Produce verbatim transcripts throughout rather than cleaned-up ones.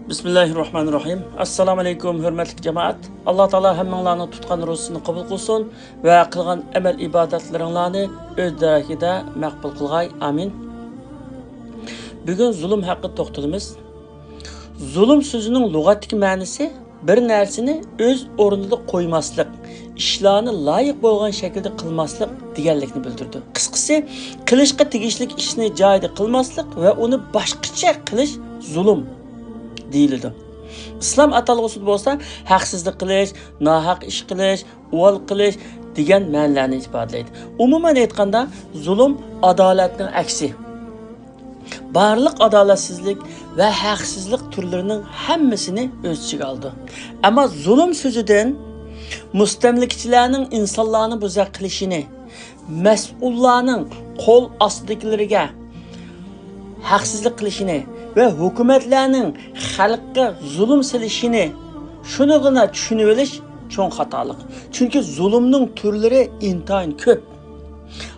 بىسمىللاھىررەھمانىررەھىم. ئەسسالامۇ ئەلەيكۇم، ھۆرمەتلىك جامائەت. ئاللا تائالا ھەممىڭلارنىڭ تۇتقان روزىسىنى قوبۇل قىلسۇن ۋە قىلغان ئەمەل ئىبادەتلىرىڭلارنى ئۆز دەرىجىدە مەقبۇل قىلغاي. ئامىن. بۈگۈن زۇلۇم ھەققىدە توختىلىمىز. زۇلۇم سۆزىنىڭ لۇغەتتىكى مەنىسى بىر نەرسىنى ئۆز ئورنىدا قويماسلىق، ئىشلارنى لايىق بولغان شەكىلدە قىلماسلىق دېگەنلىكنى بىلدۈرىدۇ. قىسقىسى، قىلىشقا تېگىشلىك ئىشنى جايىدا قىلماسلىق ۋە ئۇنى باشقىچە قىلىش زۇلۇم دېيىلىدۇ. ئىسلام ئاتالغۇسىدا بولسا ھەقسىزلىق قىلىش، ناھەق ئىش قىلىش، ئۇۋال قىلىش دېگەن مەنىلەرنى ئىپادىلەيدۇ. ئومۇمەن ئېيتقاندا، زۇلۇم ئادالەتنىڭ ئەكسى. بارلىق ئادالەتسىزلىك ۋە ھەقسىزلىق تۈرلىرىنىڭ ھەممىسىنى ئۆز ئىچىگە ئالىدۇ. ئەمما زۇلۇم سۆزىدىن مۇستەملىكىچىلەرنىڭ ئىنسانلارنى بۇزا قىلىشىنى، مەسئۇللارنىڭ قول ئاستىدىكىلىرىگە ھەقسىزلىق قىلىشىنى ۋە ھۆكۈمەتلەرنىڭ خەلققە زۇلۇم سېلىشىنى شۇنىڭغىنا چۈشىنىۋېلىش چوڭ خاتالىق. چۈنكى زۇلۇمنىڭ تۈرلىرى ئىنتايىن كۆپ.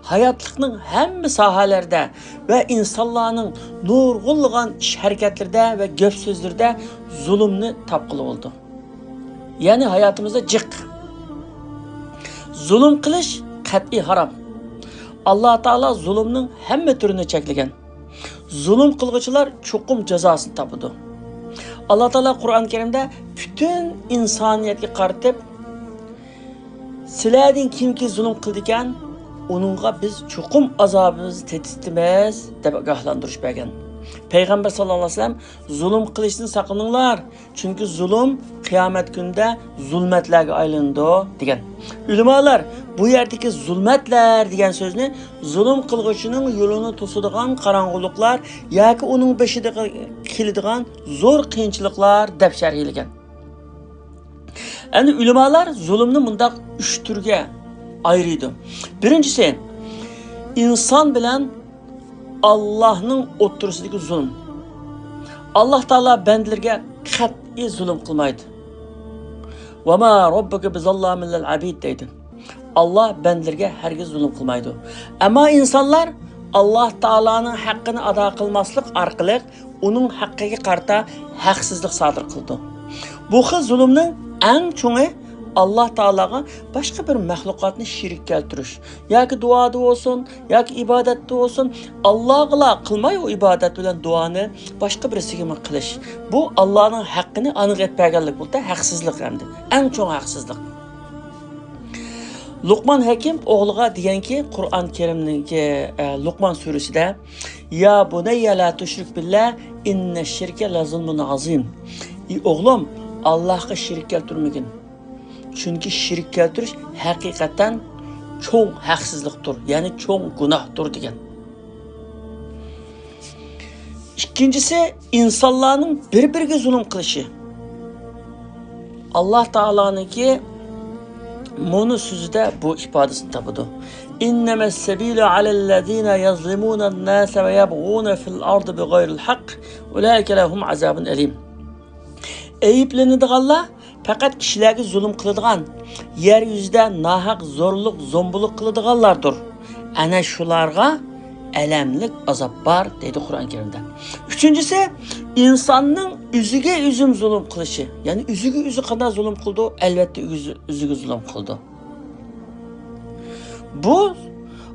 ھاياتلىقنىڭ ھەممە ساھەلىرىدە ۋە ئىنسانلارنىڭ نۇرغۇنلىغان ئىش-ھەرىكەتلىرىدە ۋە گەپ-سۆزلىرىدە زۇلۇمنى تاپقىلى بولىدۇ. يەنى ھاياتىمىزدا جىق. زۇلۇم قىلىش قەتئىي ھارام. ئاللا تائالا زۇلۇمنىڭ ھەممە تۈرىنى چەكلىگەن. زۇلۇم قىلغۇچىلار چوقۇم جازاسىنى تاپىدۇ. ئاللا تائالا قۇرئان كەرىمدە پۈتۈن ئىنسانىيەتكە قارىتىپ، سىلەردىن كىمكى زۇلۇم قىلىدىكەن، ئۇنىڭغا بىز چوقۇم ئازابىمىزنى تېتىتىمىز، دەپ ئاگاھلاندۇرۇش بەرگەن. پەيغەمبەر ساللاللاھۇ ئەلەيھى ۋەسەللەم، زۇلۇم قىلىشتىن ساقلىنىڭلار، چۈنكى زۇلۇم قىيامەت كۈنىدە زۇلمەتلەرگە ئايلىنىدۇ، دېگەن. ئۆلىمالار بۇ يەردىكى زۇلمەتلەر دېگەن سۆزنى زۇلۇم قىلغۇچىنىڭ يولىنى توسىدىغان قاراڭغۇلۇقلار ياكى ئۇنىڭ بېشىدا كېلىدىغان زور قىيىنچىلىقلار دەپ شەرھلىگەن. ئەمدى ئۆلىمالار زۇلۇمنى مۇنداق ئۈچ تۈرگە ئايرىيدۇ. بىرىنچىسى، ئىنسان بىلەن ئاللاھنىڭ ئوتتۇرىسىدىكى زۇلۇم. ئاللاھ تائالا بەندىلىرىگە قەتئىي زۇلۇم قىلمايدۇ. «ۋەما رەببۇكە بىزەللامىل لىل ئەبىد» دەيدۇ. ئاللاھ بەندىلىرىگە ھەرگىز زۇلۇم قىلمايدۇ. ئەمما ئىنسانلار ئاللاھ تائالانىڭ ھەققىنى ئادا قىلماسلىق ئارقىلىق ئۇنىڭ ھەققىگە قارىتا ھەقسىزلىق سادىر قىلىدۇ. بۇ خىل زۇلۇمنىڭ ئەڭ چوڭى ئاللاھ تائالاغا باشقا بىر مەخلۇقاتنى شېرىك كەلتۈرۈش. ياكى دۇئادا بولسۇن، ياكى ئىبادەتتە بولسۇن، ئاللاھقىلا قىلماي ئۇ ئىبادەت بىلەن دۇئانى باشقا بىرسىگىمۇ قىلىش. بۇ ئاللاھنىڭ ھەققىنى ئانىغا ئېلىپ بەرگەنلىك بولدى، ھەقسىزلىق ئەمدى. ئەڭ چوڭ ھەقسىزلىق. لۇقمان ھەكىم ئوغلىغا دېگەنكى، قۇرئان كەرىمنىڭكى، ئە، لۇقمان سۈرىسىدە، «يا بۇنەييە لا تۇشرىك بىللا، ئىننەششىركە لەزۇلمۇن ئازىم.» «ئى ئوغلۇم، ئاللاھقا شېرىك كەلتۈرمىگىن. چۈنكى شېرىك كەلتۈرۈش ھەقىقەتەن چوڭ ھەقسىزلىقتۇر، يەنى چوڭ گۇناھتۇر» دېگەن. ئىككىنچىسى، ئىنسانلارنىڭ بىر-بىرىگە زۇلۇم قىلىشى. ئاللاھ تائالانىڭكى مۇنۇ سۆزىدە بۇ ئىپادىسىنى تاپىدۇ. «ئىننەمەس سەبىلۇ ئەلەللەزىنە يەزلىمۇنەنناسە ۋە يەبغۇنە فىل ئەردى بىغەيرىل ھەق، ئۇلائىكە لەھۇم ئازابۇن ئەلىم.» ئەيىبلىنىدىغانلار پەقەت كىشىلەرگە زۇلۇم قىلىدىغان، يەر يۈزىدە ناھەق زورلۇق، زومبىلىق قىلىدىغانلاردۇر. ئەنە شۇلارغا ئەلەملىك ئازاب بار، دەيدۇ قۇرئان كەرىمدە. ئۈچىنچىسى، ئىنساننىڭ ئۆزىگە ئۆزى زۇلۇم قىلىشى. يەنى ئۆزىگە ئۆزى قانداق زۇلۇم قىلىدۇ؟ ئەلۋەتتە، ئۆزى، ئۆزىگە زۇلۇم قىلىدۇ. بۇ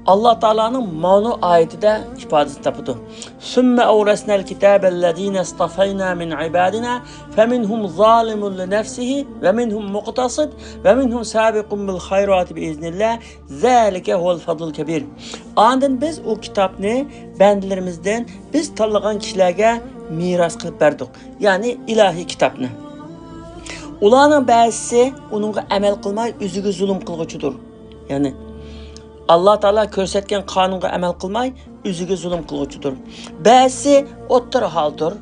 ئاللاھ تائالانىڭ مانا ئايىتىدە ئىپادىسىنى تاپىدۇ. ثم أورثنا الكتاب الذين اصطفينا من عبادنا فمنهم ظالم لنفسه ومنهم مقتصد ومنهم سابق بالخيرات بإذن الله ذلك هو الفضل الكبير. ئاندىن بىز ئۇ كىتابنى بەندىلىرىمىزدىن بىز تاللىغان كىشىلەرگە مىراس قىلىپ بەردۇق. يەنى ئىلاھىي كىتابنى. ئۇلارنىڭ بەزىسى ئۇنىڭغا ئەمەل قىلماي، ئۆزىگە زۇلۇم قىلغۇچىدۇر. يەنى ئاللاھ تائالا كۆرسەتكەن قانۇنغا ئەمەل قىلماي، ئۆزىگە زۇلۇم قىلغۇچىدۇر. بەزىسى ئوتتۇرا ھالدۇر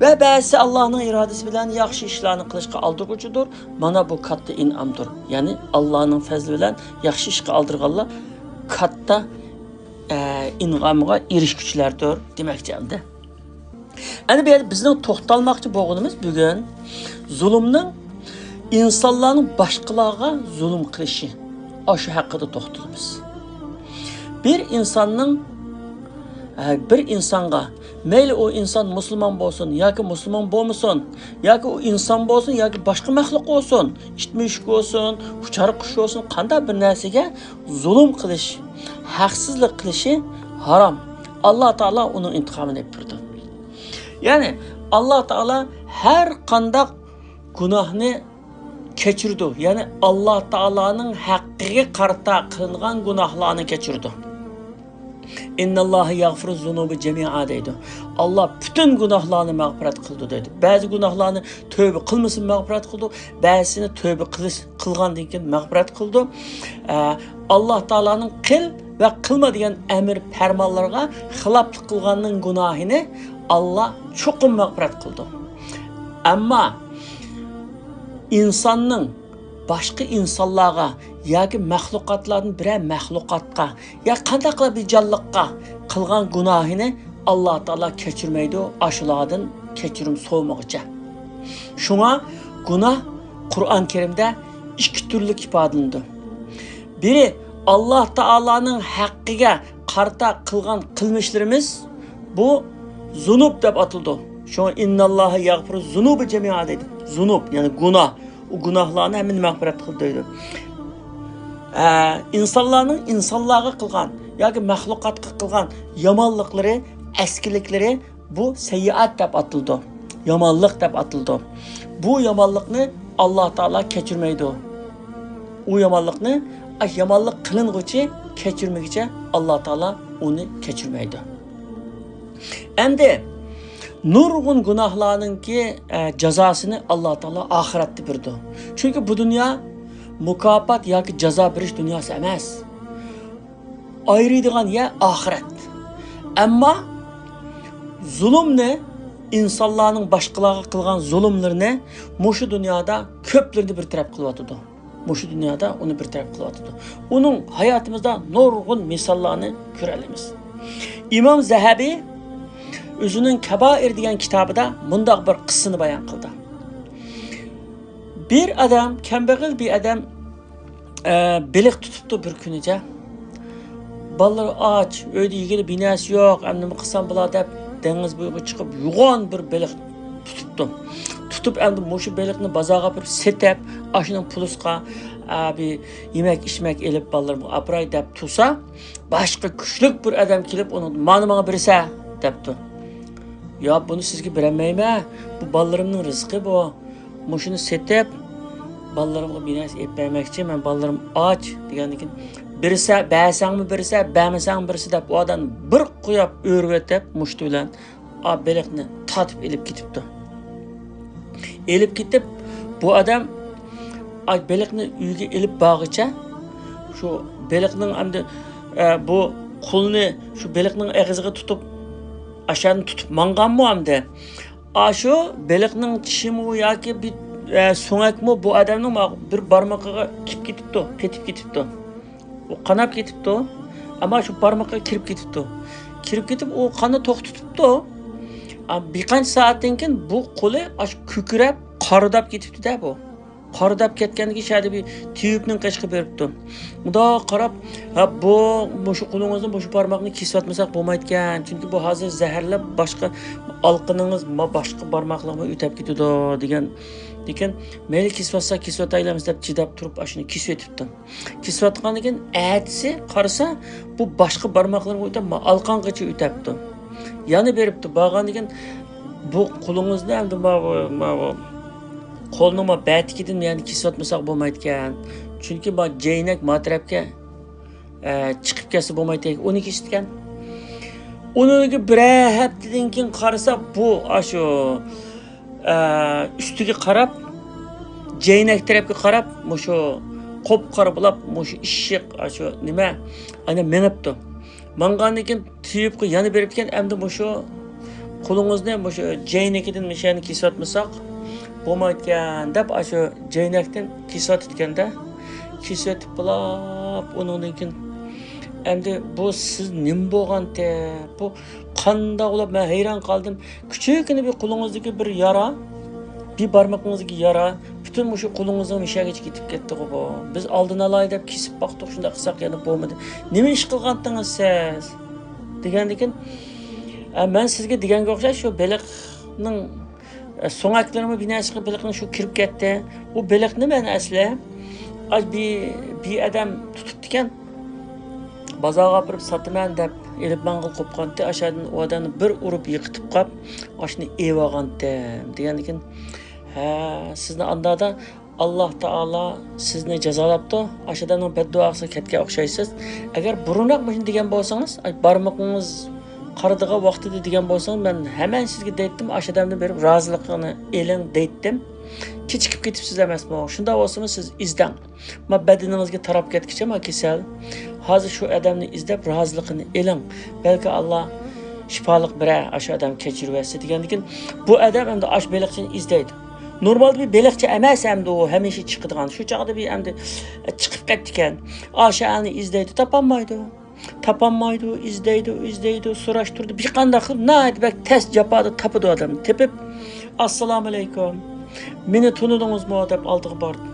ۋە بەزىسى ئاللاھنىڭ ئىرادىسى بىلەن ياخشى ئىشلارنى قىلىشقا ئالدۇرغۇچىدۇر. مانا بۇ كاتتا ئىنئامدۇر. يەنى ئاللاھنىڭ پەزلى بىلەن ياخشى ئىشقا ئالدىرغانلار كاتتا، ئە، ئىنئامغا ئېرىشكۈچىلەردۇر دېمەكچى ئەمدى. ئەنە بۇ يەردە بىزنىڭ توختالماقچى بولغىنىمىز بۈگۈن زۇلۇمنىڭ، ئىنسانلارنىڭ باشقىلارغا زۇلۇم قىلىشى، ئاشۇ ھەققىدە توختىلىمىز. بىر ئىنساننىڭ، ھە، بىر ئىنسانغا مەيلى ئۇ ئىنسان مۇسۇلمان بولسۇن ياكى مۇسۇلمان بولمىسۇن، ياكى ئۇ ئىنسان بولسۇن ياكى باشقا مەخلۇق بولسۇن، ئىت مۈشۈك بولسۇن، ئۇچار قۇش بولسۇن، قانداق بىر نەرسىگە زۇلۇم قىلىش، ھەقسىزلىق قىلىشى ھارام. ئاللا تائالا ئۇنىڭ ئىنتىقامىنى ئېلىپ بېرىدۇ. يەنى ئاللا تائالا ھەر قانداق گۇناھنى كەچۈرىدۇ. يەنى ئاللا تائالانىڭ ھەققىگە قارىتا قىلىنغان گۇناھلارنى كەچۈرىدۇ. «ئىنناللاھە يەغفىرۇز زۇنۇبە جەمىئا» دەيدۇ. ئاللا پۈتۈن گۇناھلارنى مەغپىرەت قىلىدۇ دەيدۇ. بەزى گۇناھلارنى تۆۋبە قىلمىسىمۇ مەغپىرەت قىلىدۇ، بەزىسىنى تۆۋبە قىلىش، قىلغاندىن كېيىن مەغپىرەت قىلىدۇ. ئە، ئاللا تائالانىڭ قىل ۋە قىلما دېگەن ئەمر پەرمانلىرىغا خىلاپلىق قىلغاننىڭ گۇناھىنى ئاللا چوقۇم مەغپىرەت قىلىدۇ. ئەمما ئىنساننىڭ باشقا ئىنسانلارغا ياكى مەخلۇقاتلاردىن بىرەر مەخلۇقاتقا يا قانداقلا بىر جانلىققا قىلغان گۇناھىنى ئاللا تائالا كەچۈرمەيدۇ، ئاشۇلاردىن كەچۈرۈم سورىمىغۇچە. شۇڭا گۇناھ قۇرئان كەرىمدە ئىككى تۈرلۈك ئىپادىلىنىدۇ. بىرى، ئاللا تائالانىڭ ھەققىگە قارىتا قىلغان قىلمىشلىرىمىز، بۇ زۇنۇب دەپ ئاتىلىدۇ. شۇڭا «ئىنناللاھە يەغفىرۇز زۇنۇبە جەمىئا» دەيدۇ. زۇنۇب، يەنى گۇناھ. ئۇ گۇناھلارنى ھەممىنى مەغپىرەت قىلدى دەيدۇ. ئە، ئىنسانلارنىڭ ئىنسانلارغا قىلغان ياكى مەخلۇقاتقا قىلغان يامانلىقلىرى، ئەسكىلىكلىرى، بۇ سەييىئات دەپ ئاتىلىدۇ. يامانلىق دەپ ئاتىلىدۇ. بۇ يامانلىقنى ئاللا تائالا كەچۈرمەيدۇ. ئۇ يامانلىقنى، ئاش يامانلىق قىلىنغۇچى كەچۈرمىگىچە ئاللا تائالا ئۇنى كەچۈرمەيدۇ. ئەمدى نۇرغۇن گۇناھلارنىڭكى، ئە، جازاسىنى ئاللا تائالا ئاخىرەتتە بېرىدۇ. چۈنكى بۇ دۇنيا مۇكاپات ياكى جازا بېرىش دۇنياسى ئەمەس. ئايرىيدىغان يەر ئاخىرەت. ئەمما زۇلۇمنى، ئىنسانلارنىڭ باشقىلارغا قىلغان زۇلۇملىرىنى مۇشۇ دۇنيادا كۆپلىرىنى بىر تەرەپ قىلىۋاتىدۇ. مۇشۇ دۇنيادا ئۇنى بىر تەرەپ قىلىۋاتىدۇ. ئۇنىڭ ھاياتىمىزدا نۇرغۇن مىساللارنى كۆرەلەيمىز. ئىمام زەھەبى ئۆزىنىڭ كەبائىر دېگەن كىتابىدا مۇنداق بىر قىسسىنى بايان قىلدى. بىر ئادەم، كەمبەغەل بىر ئادەم، ئە، بېلىق تۇتۇپتۇ بىر كۈنىچە. بالىلىرى ئاچ، ئۆيدە يېگىلى بىر نەرسە يوق، ئەمدى نېمە قىلسام بولا دەپ دېڭىز بويىغا چىقىپ يوغان بىر بېلىق تۇتۇپتۇ. تۇتۇپ ئەمدى مۇشۇ بېلىقنى بازارغا ئاپىرىپ سېتىپ، ئاشۇنىڭ پۇلىسىغا، ئە، بىر يېمەك ئىچمەك ئېلىپ بالىلىرىمغا ئاپىراي دەپ تۇرسا، باشقا كۈچلۈك بىر ئادەم كېلىپ ئۇنىڭدىن، «مانا ماڭا بېرىسە» دەپتۇ. «ياق، بۇنى سىزگە بېرەلمەيمەن، بۇ بالىلىرىمنىڭ رىزقى بۇ.» مۇشۇنى سېتىپ، بالىلىرىمغا بىر نەرسە ئېلىپ بەرمەكچى، مەن بالىلىرىم ئاچ، دېگەندىن كېيىن، بېرسە، بەرسەڭمۇ بېرىسە، بەرمىسەڭمۇ بېرىسە دەپ، ئۇ ئادەمنى بىر قوياپ ئۆرۈۋېتىپ، مۇشتى بىلەن ئا بېلىقنى تارتىپ ئېلىپ كېتىپتۇ. ئېلىپ كېتىپ، بۇ ئادەم ئا بېلىقنى ئۆيگە ئېلىپ بارغىچە، شۇ بېلىقنىڭ ئەمدى، ئە، بۇ قۇلنى شۇ بېلىقنىڭ ئېغىزىغا تۇتۇپ، ئاشۇنى تۇتۇپ ماڭغانمۇ ئەمدى؟ ئاشۇ بېلىقنىڭ چىشىمۇ ياكى بىر، ئە، سۆڭەكمۇ بۇ ئادەمنىڭ ما-، بىر بارمىقىغا كىرىپ كېتىپتۇ، پېتىپ كېتىپتۇ. ئۇ قاناپ كېتىپتۇ، ئەمما شۇ بارمىقىغا كىرىپ كېتىپتۇ. كىرىپ كېتىپ، ئۇ قاننى توختىتىپتۇ. ئا، بىر قانچە سائەتتىن كېيىن بۇ قولى ئاشۇ كۆكىرەپ، قارىداپ كېتىپتۇ-دە بۇ. قارىداپ كەتكەندىن كېيىن شۇ يەردە بىر تېۋىپنىڭ قېشىغا بېرىپتۇ. مۇنداق قاراپ، «ھە، بۇ، مۇشۇ قولىڭىزنى، مۇشۇ بارماقنى كېسىۋەتمىسەك بولمايدىكەن، چۈنكى بۇ ھازىر زەھەرلەپ باشقا ئالقىنىڭىز، ما-، باشقا بارماقلارمۇ ئۆتەپ كېتىدۇ» دېگەن. لېكىن «مەيلى، كېسىۋەتسەك كېسىۋېتەيلىمىز» دەپ چىداپ تۇرۇپ، ئاشۇنى كېسىۋېتىپتۇ. كېسىۋاتقاندىن كېيىن ئەتىسى قارىسا، بۇ باشقا بارماقلىرىغا ئۆتەپ، ما-، ئالقانغىچە ئۆتەپتۇ. يەنە بېرىپتۇ. بارغاندىن كېيىن، «بۇ قولىڭىزنى ئەمدى ماۋۇ، ماۋۇ قولنىڭ ما بەتىكىدىن يەنە كېسىۋەتمىسەك بولمايدىكەن. چۈنكى ما جەينەك ما تەرەپكە، ئە، چىقىپ كەتسە بولمايدىكەن. ئۇنى كېسىدىكەن.» ئۇنىڭ بىرەر ھەپتىدىن كېيىن قارىسا، بۇ ئاشۇ، ئە، ئۈستىگە قاراپ، جەينەك تەرەپكە قاراپ، مۇشۇ قۇپقارا بولاپ، مۇشۇ ئىششىق، ئاشۇ نېمە، ئانا مېڭىپتۇ. ماڭغاندىن كېيىن تېۋىپقا يەنە بېرىپكەن، ئەمدى مۇشۇ قولىڭىزنى مۇشۇ جەينىكىدىن مۇشۇ يەرنى كېسىۋەتمىسەك بولمايدىكەن دەپ، ئاشۇ جەينەكتىن كېسىۋېتىپتىكەن-دە. كېسىۋېتىپ بولاپ، ئۇنىڭدىن كېيىن، «ئەمدى بۇ سىز نېمە بولغانتى؟ بۇ قانداق بولۇپ؟» مەن ھەيران قالدىم. كىچىككىنە بىر قولىڭىزدىكى بىر يارا، بىر بارمىقىڭىزدىكى يارا، پۈتۈن مۇشۇ قولىڭىزنىڭ مۇشۇ يەرگىچە كېتىپ كەتتىغۇ بۇ. بىز ئالدىنى ئالاي دەپ كېسىپ باقتۇق، شۇنداق قىلساق يەنە بولمىدى. نېمە ئىش قىلغانتىڭىز سىز؟ دېگەندىكىن، ئە، مەن سىزگە دېگەنگە ئوخشاش، شۇ بېلىقنىڭ، ئە، سۆڭەكلىرىمۇ بىنەسىغا بېلىقنىڭ شۇ كىرىپ كەتتى. ئۇ بېلىقنى مەن ئەسلى، ئاي، بىر، بىر ئادەم تۇتۇپتىكەن. بازارغا ئاپىرىپ ساتىمەن دەپ ئېلىپ ماڭغىلى قوپقانتى. ئاشۇ يەردىن ئۇ ئادەمنى بىر ئۇرۇپ يىقىتىپ قاپ، ئاشۇنى ئېۋالغانتىم. دېگەندىكىن، ھە، سىزنى ئاندادا ئاللاھ تائالا سىزنى جازالاپتۇ، ئاشۇ ئادەمنىڭ بەددۇئاسىغا كەتكەن ئوخشايسىز. ئەگەر بۇرۇنراق مۇشۇنى دېگەن بولسىڭىز، ئاي، بارمىقىڭىز قارىدىغان ۋاقتىدا دېگەن بولسىڭىز، مەن ھەمەن سىزگە دەيتتىم، ئاشۇ ئادەمنى بېرىپ رازىلىقىنى ئېلىڭ دەيتتىم. كېچىكىپ كېتىپسىز ئەمەسمۇ؟ شۇنداق بولسىمۇ سىز ئىزدەڭ. ما بەدىنىڭىزگە تاراپ كەتكۈچە ما كېسەل. ھازىر شۇ ئادەمنى ئىزدەپ رازىلىقىنى ئېلىڭ. بەلكى ئاللاھ شىپالىق بېرەر، ئاشۇ ئادەم كەچۈرۈۋەتسە دېگەندىكىن، بۇ ئادەم ئەمدى ئاش بېلىقچىنى ئىزدەيدۇ. نورمالدا بىر بېلىقچى ئەمەس ئەمدى ئۇ، ھەمىشە چىقىدىغان. شۇ چاغدا بىر ئەمدى چىقىپ كەتتىكەن. ئاشۇ ئەلنى ئىزدەيدۇ، تاپالمايدۇ. تاپالمايدۇ، ئىزدەيدۇ، ئىزدەيدۇ، سوراشتۇرىدۇ. بىر قانداق قىلىپ ناھايىتى بەك تەس جاپادا تاپىدۇ ئادەمنى. تېپىپ، ئەسسالامۇ ئەلەيكۇم. مېنى تونۇدىڭىزمۇ؟ دەپ ئالدىغا باردى.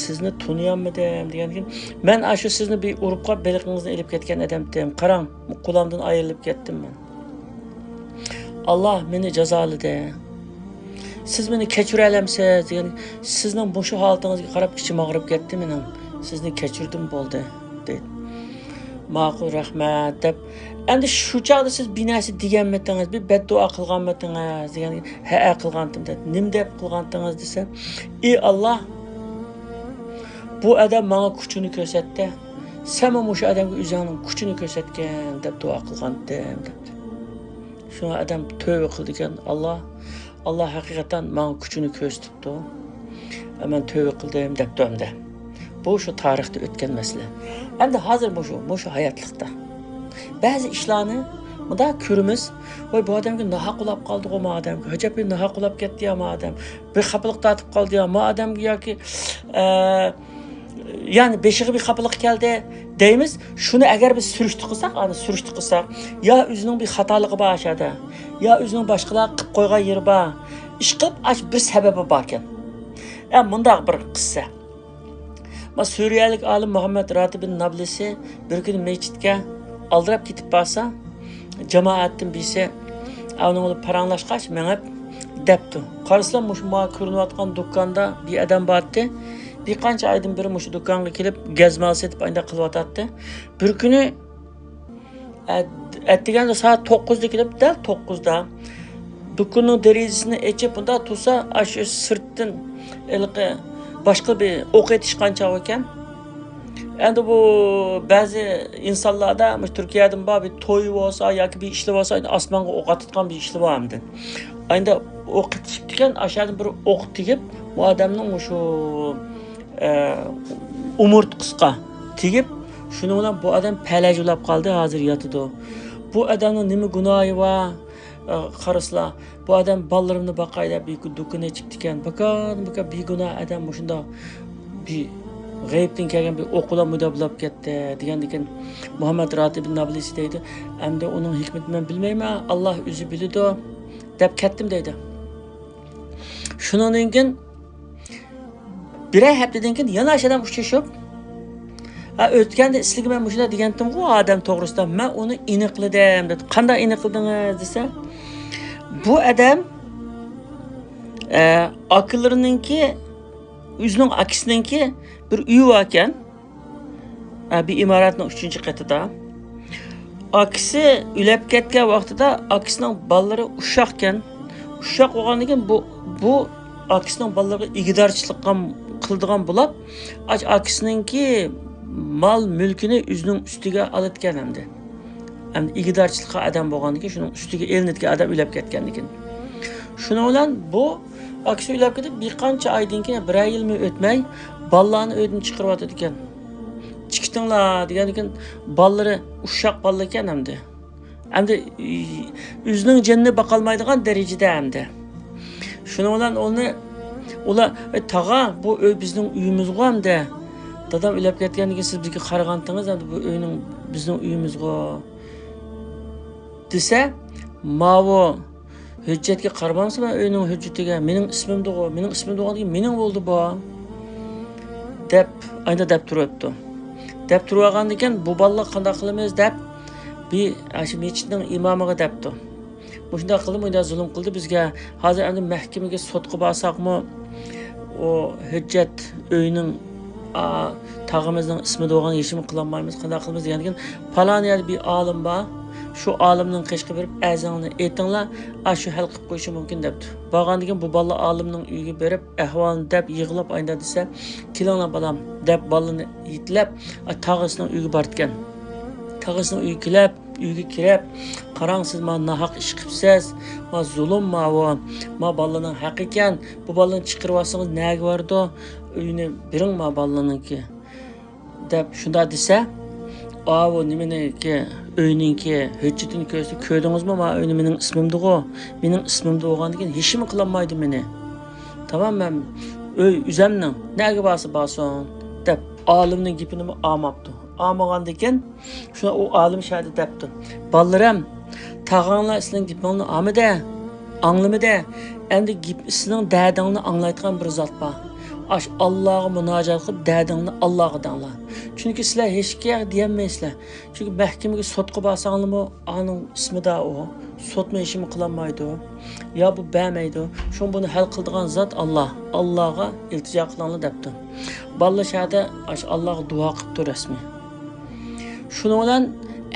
سىزنى تونۇيالمىدىم دېگەندىكىن، مەن ئاشۇ سىزنى بىر ئۇرۇپ قاپ بېلىقىڭىزنى ئېلىپ كەتكەن ئادەمتىم. قاراڭ، قولۇمدىن ئايرىلىپ كەتتىم مەن. ئاللاھ مېنى جازالىدى. سىز مېنى كەچۈرەلەمسىز دېگەن، سىزنىڭ مۇشۇ ھالىتىڭىزگە قاراپ ئىچىم ئاغرىپ كەتتى مېنىڭ. سىزنى كەچۈردۈم بولدى، دەيدۇ. ماقۇل، رەھمەت، دەپ. ئەمدى شۇ چاغدا سىز بىر نەرسە دېگەنمىتىڭىز، بىر بەددۇئا قىلغانمىتىڭىز دېگەن، ھەئە قىلغانتىم، دەيدۇ. نېمە دەپ قىلغانتىڭىز دېسە، ئى ئاللاھ، بۇ ئادەم ماڭا كۈچىنى كۆرسەتتى. سەنمۇ مۇشۇ ئادەمگە ئۆزۈڭنىڭ كۈچىنى كۆرسەتكىن دەپ دۇئا قىلغانتىم، دەپتۇ. شۇڭا ئادەم تۆۋە قىلىدىكەن، ئاللاھ، ئاللاھ ھەقىقەتەن ماڭا كۈچىنى كۆرسىتىپتۇ. مەن تۆۋە قىلدىم دەپتۇ ئەمدى. بۇ شۇ تارىختا ئۆتكەن مەسىلە. ئەمدى ھازىر مۇشۇ، مۇشۇ ھاياتلىقتا بەزى ئىشلارنى مۇنداق كۆرىمىز، ۋاي، بۇ ئادەمگە ناھەق ئۇلاپ قالدىغۇ، ما ئادەمگە ئەجەب بىر ناھەق ئۇلاپ كەتتى يا، ما ئادەم بىر خاپىلىق تارتىپ قالدى يا، ما ئادەمگە ياكى، ئە، يەنى بېشىغا بىر خاپىلىق كەلدى دەيمىز. شۇنى ئەگەر بىز سۈرۈشتە قىلساق، ئانا سۈرۈشتە قىلساق، يا ئۆزىنىڭ بىر خاتالىقى بار ئاشۇ يەردە، يا ئۆزىنىڭ باشقىلارغا قىلىپ قويغان يېرى بار. ئىشقىلىپ ئاش بىر سەۋەبى باركەن. ئە، مۇنداق بىر قىسسە. ما سۈرىيەلىك ئالىم مۇھەممەد راتىبىن نابلىسى بىر كۈنى مەسچىتكە ئالدىراپ كېتىپ بارسا، جامائەتتىن بىرسى ئۇنىڭ بىلەن پاراڭلاشقاچ مېڭىپ دەپتۇ. قارىسىلا، مۇشۇ ماڭا كۆرۈنۈۋاتقان دۇكاندا بىر ئادەم بارتتى. بىر قانچە ئايدىن بېرى مۇشۇ دۇكانغا كېلىپ گەزمە سېتىپ ئانداق قىلىۋاتاتتى. بىر كۈنى ئەتىگەندە سائەت توققۇزدا كېلىپ، دەل توققۇزدا دۇكىنىنىڭ دېرىزىسىنى ئېچىپ، بۇنداق تۇرسا، ئاشۇ سىرتتىن ھېلىقى باشقا بىر ئوق ئېتىشقان چاغ ئىكەن. ئەمدى بۇ بەزى ئىنسانلاردا، مۇشۇ تۈركىيەدىمۇ بار، بىر توي بولسا ياكى بىر ئىشلار بولسا، ئاسمانغا ئوق ئاتىدىغان بىر ئىشلار بار ئەمدى. ئەمدى ئوق ئېتىشىپتىكەن، ئاشۇ يەردىن بىر ئوق تېگىپ، بۇ ئادەمنىڭ مۇشۇ، ئە، ئومۇرتقىسىغا تېگىپ، شۇنىڭ بىلەن بۇ ئادەم پەلەج بولاپ قالدى، ھازىر ياتىدۇ. بۇ ئادەمنىڭ نېمە گۇناھى بار؟ ئە، قارىسىلا، بۇ ئادەم بالىلىرىمنى باقاي دەپ بىر دۇكان ئېچىپتىكەن. بىكار، بىكار بىگۇناھ ئادەم مۇشۇنداق بىر غەيىبتىن كەلگەن بىر ئوق بىلەن مۇنداق بولاپ كەتتى، دېگەندىكىن مۇھەممەد راتىب نابلىسى دەيدۇ، ئەمدى ئۇنىڭ ھېكمىتىنى مەن بىلمەيمەن، ئاللاھ ئۆزى بىلىدۇ، دەپ كەتتىم دەيدۇ. شۇنىڭدىن كېيىن بىرەر ھەپتىدىن كېيىن يەنە ئاشۇ ئادەم ئۇچرىشىپ، ھە، ئۆتكەندە سىلىگە مەن مۇشۇنداق دېگەنتىمغۇ ئادەم توغرىسىدا، مەن ئۇنى ئېنىقلىدىم، دېدى. قانداق ئېنىقلىدىڭىز دېسە، بۇ ئادەم، ئە، ئاكىلىرىنىڭكى، ئۆزىنىڭ ئاكىسىنىڭكى بىر ئۆيى باركەن. ئە، بىر ئىمارەتنىڭ ئۈچىنچى قېتىدا. ئاكىسى ئۆلۈپ كەتكەن ۋاقتىدا ئاكىسىنىڭ بالىلىرى ئۇششاقكەن. ئۇششاق بولغاندىن كېيىن بۇ، بۇ ئاكىسىنىڭ بالىلىرىغا ئىگىدارچىلىق قىلىدىغان بولۇپ، ئاكىسىنىڭكى مال مۈلكىنى ئۆزىنىڭ ئۈستىگە ئالىدىكەن ئەمدى. ئەمدى ئىگىدارچىلىققا ئادەم بولغاندىن كېيىن، شۇنىڭ ئۈستىگە ئېلىنىدىكەن ئادەم ئۆلۈپ كەتكەندىن كېيىن. شۇنىڭ بىلەن بۇ ئاكىسى ئۆلۈپ كېتىپ، بىر قانچە ئايدىن كېيىن، بىرەر يىلمۇ ئۆتمەي، بالىلارنى ئۆيدىن چىقىرىۋاتىدىكەن. چىقىتىڭلار دېگەندىن كېيىن، بالىلىرى ئۇششاق بالىلىكەن ئەمدى. ئەمدى ئۆزىنىڭ جېنىنى باقالمايدىغان دەرىجىدە ئەمدى. شۇنىڭ بىلەن ئۇنى، ئۇلار، «ئەي، تاغا، بۇ ئۆي بىزنىڭ ئۆيىمىزغۇ ئەمدى. دادام ئۆلۈپ كەتكەندىن كېيىن سىز بىزگە قارىغانتىڭىز، ئەمدى بۇ ئۆينىڭ بىزنىڭ ئۆيىمىزغۇ.» دېسە، ماۋۇ ھۆججەتكە قارىمامسىز، مەن ئۆينىڭ ھۆججىتىگە، مېنىڭ ئىسمىمدىغۇ، مېنىڭ ئىسمىمدىغۇ دېگەن، مېنىڭ بولدى بۇ، دەپ، ئاينا دەپ تۇرۇۋەپتۇ. دەپ تۇرۇۋالغاندىكىن، بۇ بالىلارغا قانداق قىلىمىز دەپ، بىر، ئاشۇ مەسچىتنىڭ ئىمامىغا دەپتۇ. مۇشۇنداق قىلدى، مۇنداق زۇلۇم قىلدى بىزگە. ھازىر ئەمدى مەھكىمىگە، سوتقا بارساقمۇ، ئۇ ھۆججەت ئۆينىڭ، ئا، تاغىمىزنىڭ ئىسمىدا بولغان ھېچنېمە قىلالمايمىز، قانداق قىلىمىز دېگەندىكىن، پالان يەردە بىر ئالىم بار، شۇ ئالىمنىڭ قېشىغا بېرىپ ئەرزىڭلارنى ئېيتىڭلار، ئاشۇ ھەل قىلىپ قويۇشى مۇمكىن دەپتۇ. بارغاندىن كېيىن بۇ بالىلار ئالىمنىڭ ئۆيىگە بېرىپ ئەھۋالىنى دەپ يىغلاپ ئاينىدا دېسە، كېلىڭلار بالام دەپ بالىنى يېتىلەپ تاغىسىنىڭ ئۆيىگە بارىدىكەن. تاغىسىنىڭ ئۆيىگە كېلىپ، ئۆيگە كىرىپ، قاراڭ سىز ما ناھەق ئىش قىپسىز، ما زۇلۇم ماۋۇ، ما بالىنىڭ ھەققى ئىكەن، بۇ بالىنى چىقىرىۋالسىڭىز نەگە بارىدۇ، ئۆينى بېرىڭ ما بالىنىڭكى دەپ شۇنداق دېسە، ئاۋۇ نېمىنىڭكى، ئۆينىڭكى ھۆججىتىنى كۆرسە، كۆردىڭىزمۇ ما ئۆينى مېنىڭ ئىسمىمدىغۇ، مېنىڭ ئىسمىمدا بولغاندىكىن ھېچنېمە قىلالمايدۇ مېنى. تامام مەن ئۆي ئۆزەمنىڭ، نەگە بارسا بارسۇن دەپ ئالىمنىڭ گېپىنىمۇ ئالماپتۇ. ئالمىغاندىكىن شۇ ئۇ ئالىم شۇ يەردە دەپتۇ. بالىلىرىم، تاغاڭلار سىلىنىڭ گېپىڭلارنى ئالمىدى، ئاڭلىمىدى. ئەمدى گېپ، سىلىنىڭ دەردىڭلارنى ئاڭلايدىغان بىر زات بار. ئاش ئاللاغا مۇناجات قىلىپ دەردىڭلارنى ئاللاغا دەڭلار. چۈنكى سىلەر ھېچكىمگە دېيەلمەيسىلەر. چۈنكى مەھكىمىگە، سوتقا بارساڭلارمۇ ئانىڭ ئىسمىدا ئۇ. سوتمۇ ھېچنېمە قىلالمايدۇ. يا بۇ بەرمەيدۇ. شۇڭا بۇنى ھەل قىلىدىغان زات ئاللا. ئاللاغا ئىلتىجا قىلىڭلار دەپتۇ. بالىلار شۇ يەردە ئاش ئاللاغا دۇئا قىپتۇ رەسمىي. شۇنىڭ بىلەن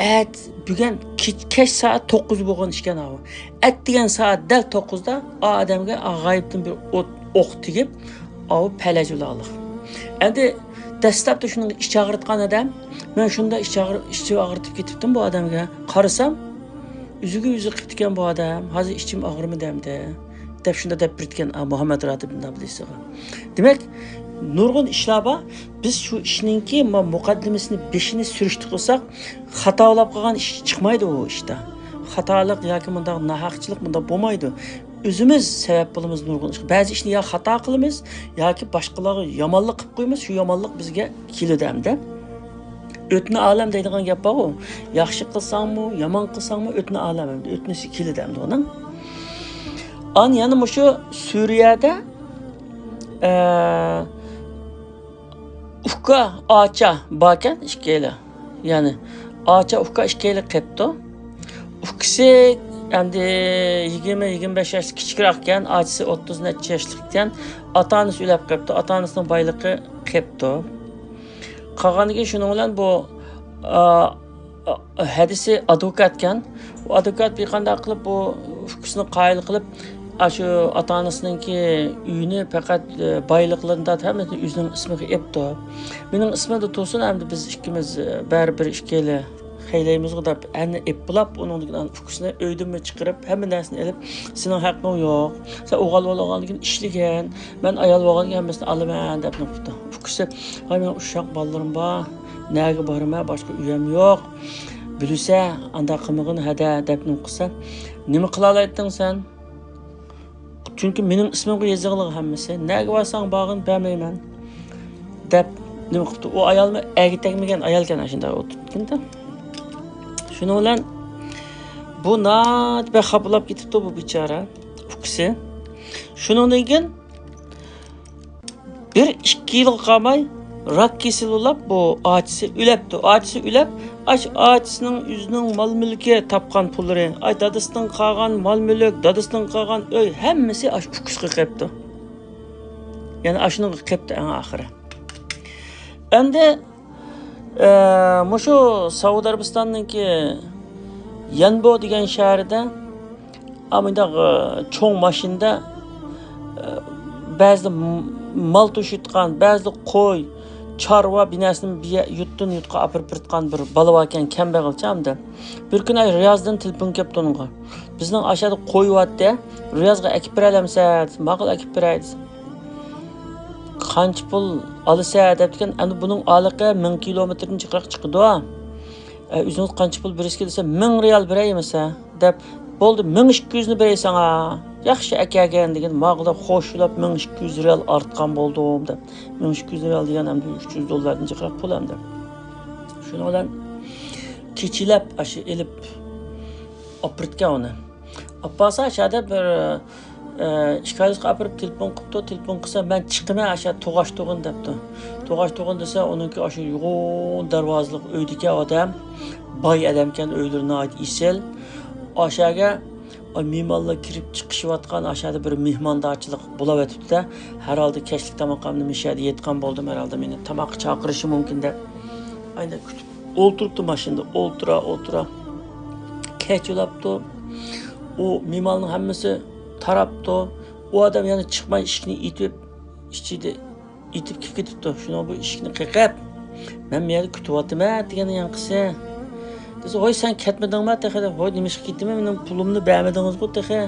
ئەت بۈگۈن كېچ، كەچ سائەت توققۇز بولغان ئىكەن ئاۋۇ. ئەتىگەن سائەت دەل توققۇزدا ئا ئادەمگە غايىبتىن بىر ئوت، ئوق تېگىپ، ئاۋۇ پەلەج بولغانلىق. ئەمدى دەسلەپتە شۇنىڭ ئىچى ئاغرىتقان ئادەم، مەن شۇنداق ئىچى ئاغرىپ، ئىچى ئاغرىتىپ كېتىپتىم بۇ ئادەمگە. قارىسام، ئۆزىگە ئۆزى قىپتىكەن بۇ ئادەم. ھازىر ئىچىم ئاغرىمىدى ئەمدى، دەپ شۇنداق دەپ بېرىپتىكەن، ئا، مۇھەممەد راتىپ ئىبن ئابلىسىغا. دېمەك، نۇرغۇن ئىشلار بار. بىز شۇ ئىشنىڭكى ما-، مۇقەددىمىسىنى، بېشىنى سۈرۈشتە قىلساق، خاتالىق قىلغان ئىش چىقمايدۇ ئۇ ئىشتا. خاتالىق ياكى مۇنداق ناھەقچىلىك مۇنداق بولمايدۇ. ئۆزىمىز سەۋەب بولىمىز نۇرغۇن ئىشقا. بەزى ئىشنى يا خاتا قىلىمىز ياكى باشقىلارغا يامانلىق قىلىپ قويىمىز، شۇ يامانلىق بىزگە كېلىدۇ ئەمدى. ئۆتنە ئالەم دەيدىغان گەپ بارغۇ، ياخشى قىلساڭمۇ، يامان قىلساڭمۇ ئۆتنە ئالەم ئەمدى، ئۆتنىسى كېلىدۇ ئەمدى ئۇنىڭ. ئان يەنە مۇشۇ سۈرىيەدە، ئە، ئۇكا، ئاچا باركەن ئىككىيلى. يەنى ئاچا، ئۇكا ئىككىيلى قېپتۇ. ئۇكىسى ئەمدى يىگىرمە، يىگىرمە بەش ياشلىق كىچىكرەك ئىكەن، ئاچىسى ئوتتۇز نەچچە ياشلىق ئىكەن. ئاتا-ئانىسى ئۆلۈپ قېپتۇ، ئاتا-ئانىسىنىڭ بايلىقى قېپتۇ. قالغاندىن كېيىن شۇنىڭ بىلەن بۇ، ئا، ئا، ھەدىسى ئادۋوكاتكەن. ئۇ ئادۋوكات بىر قانداق قىلىپ بۇ ئۇكىسىنى قايىل قىلىپ، ئاشۇ ئاتا-ئانىسىنىڭكى ئۆيىنى پەقەت، ئە، بايلىقلىرىنى تارتىپ ھەممىسىنى ئۆزىنىڭ ئىسمىغا ئېپتۇ. مېنىڭ ئىسمىمدا تۇرسۇن، ئەمدى بىز ئىككىمىز، ئە، بەرىبىر ئىككىيلى خەيلەيمىزغۇ دەپ ئەنە ئېپ بولاپ، ئۇنىڭدىن كېيىن ئۇكىسىنى ئۆيدىنمۇ چىقىرىپ، ھەممە نەرسىنى ئېلىپ، سېنىڭ ھەققىڭ يوق. سەن ئوغۇل بولغاندىن كېيىن ئىشلىگىن، مەن ئايال بولغاندىن كېيىن ھەممىسىنى ئالىمەن دەپ نېمە قىپتۇ. ئۇكىسى، ۋاي مېنىڭ ئۇششاق بالىلىرىم بار، نەگە بارىمەن، باشقا ئۆيۈم يوق. بىلسە، ئانداق قىلمىغىن ھەدە دەپ نېمە قىلسا، نېمە قىلالايتتىڭ سەن؟ چۈنكى مېنىڭ ئىسمىمغا يېزىلغان ھەممىسى. نەگە بارساڭ بارغىن، بەرمەيمەن دەپ نېمە قىپتۇ. ئۇ ئايالمۇ ئەگە تەگمىگەن ئايالكەن، ئاشۇنداق ئولتۇرۇپتىكەن-دە. شۇنىڭ بىلەن بۇ ناھايىتى بەك خاپىلاپ كېتىپتۇ بۇ بىچارە ئۇكىسى. شۇنىڭدىن كېيىن بىر ئىككى يىلغا قالماي راك كېسىلى بولاپ بۇ ئاچىسى ئۆلەپتۇ. ئاچىسى ئۆلەپ، ئاش ئاچىسىنىڭ ئۆزىنىڭ مال-مۈلكى، تاپقان پۇللىرى، ئاي دادىسىدىن قالغان مال-مۈلۈك، دادىسىدىن قالغان ئۆي، ھەممىسى ئاش ئۇكىسىغا قېپتۇ. يەنى ئاشۇنىڭغا قېپتۇ ئەڭ ئاخىرى. ئەمدى، ئە، مۇشۇ سەئۇدى ئەرەبىستاننىڭكى يەنبو دېگەن شەھىرىدە ئا، مۇنداق، ئە، چوڭ ماشىنىدا، ئە، بەزىدە م-، مال توشۇيدىغان، بەزىدە قوي، چارۋا بىناسىنى بىر يە-، يۇرتتىن يۇرتقا ئاپىرىپ بېرىدىغان بىر بالا باركەن، كەمبەغەلچە ئەمدى. بىر كۈنى ئاي رىيازدىن تېلېفون كەپتۇ ئۇنىڭغا. بىزنىڭ ئاشۇ يەردە قوي بارتى، رىيازغا ئەكىپ بېرەلەمسە؟ دېسە، ماقۇل، ئەكىپ بېرەي، دېسە. قانچە پۇل ئالىسەن؟ دەپتىكەن. ئەمدى بۇنىڭ ئارىلىقى مىڭ كىلومېتىردىن جىقراق چىقىدۇ. ئە، ئۆزىڭىز قانچە پۇل بېرىسىكى دېسە، مىڭ رىيال بېرەي دېسە، دەپ، بولدى، مىڭ ئىككى يۈزنى بېرەي ساڭا. ياخشى ئەكەلگىن دېگەن، ماقۇل دەپ خوشلاپ، مىڭ ئىككى يۈز رىيال ئارتقان بولدۇم دەپ. مىڭ ئىككى يۈز رىيال دېگەن ئەمدى ئۈچ يۈز دوللاردىن جىقراق پۇل ئەمدى. شۇنىڭ بىلەن كېچىلەپ ئاشۇ ئېلىپ ئاپىرىدىكەن ئۇنى. ئاپارسا، شۇ يەردە بىر، ئە، ئىككى ئائىلىسىگە ئاپىرىپ تېلېفون قىپتۇ. تېلېفون قىلسا، مەن چىقىمەن، ئاشۇ توغاش تۇغۇن دەپتۇ. توغاش تۇغۇن دېسە، ئۇنىڭكى ئاشۇ يوغان دەرۋازىلىق ئۆيدىكى ئادەم، باي ئادەمكەن، ئۆيلىرى ناھايىتى ئېسىل. ئاشۇ يەرگە ئاي، مېھمانلار كىرىپ چىقىشىۋاتقان، ئاشۇ يەردە بىر مېھماندارچىلىق بولۇۋېتىپتۇ-دە، ھەرھالدا كەچلىك تامىقىمنى مۇشۇ يەردە يەيدىغان بولدۇم، ھەرھالدا مېنى تاماققا چاقىرىشى مۇمكىن دەپ، ئاينى كۈتۈپ ئولتۇرۇپتۇ ماشىنىدا، ئولتۇرا، ئولتۇرا. كەچ بولاپتۇ. ئۇ مېھماننىڭ ھەممىسى تاراپتۇ. ئۇ ئادەم يەنە چىقماي ئىشىكنى ئېتىپ، ئىچىدە ئېتىپ كىرىپ كېتىپتۇ. شۇنىڭ بۇ ئىشىكنى قېقىپ، «مەن بۇ يەردە كۈتۈۋاتىمەن» دېگەن ياڭقىسى. دېسە، «ھوي، سەن كەتمىدىڭما تېخى؟» دەپ. «ھوي، نېمىشقا كېتىمەن؟ مېنىڭ پۇلۇمنى بەرمىدىڭىزغۇ تېخى.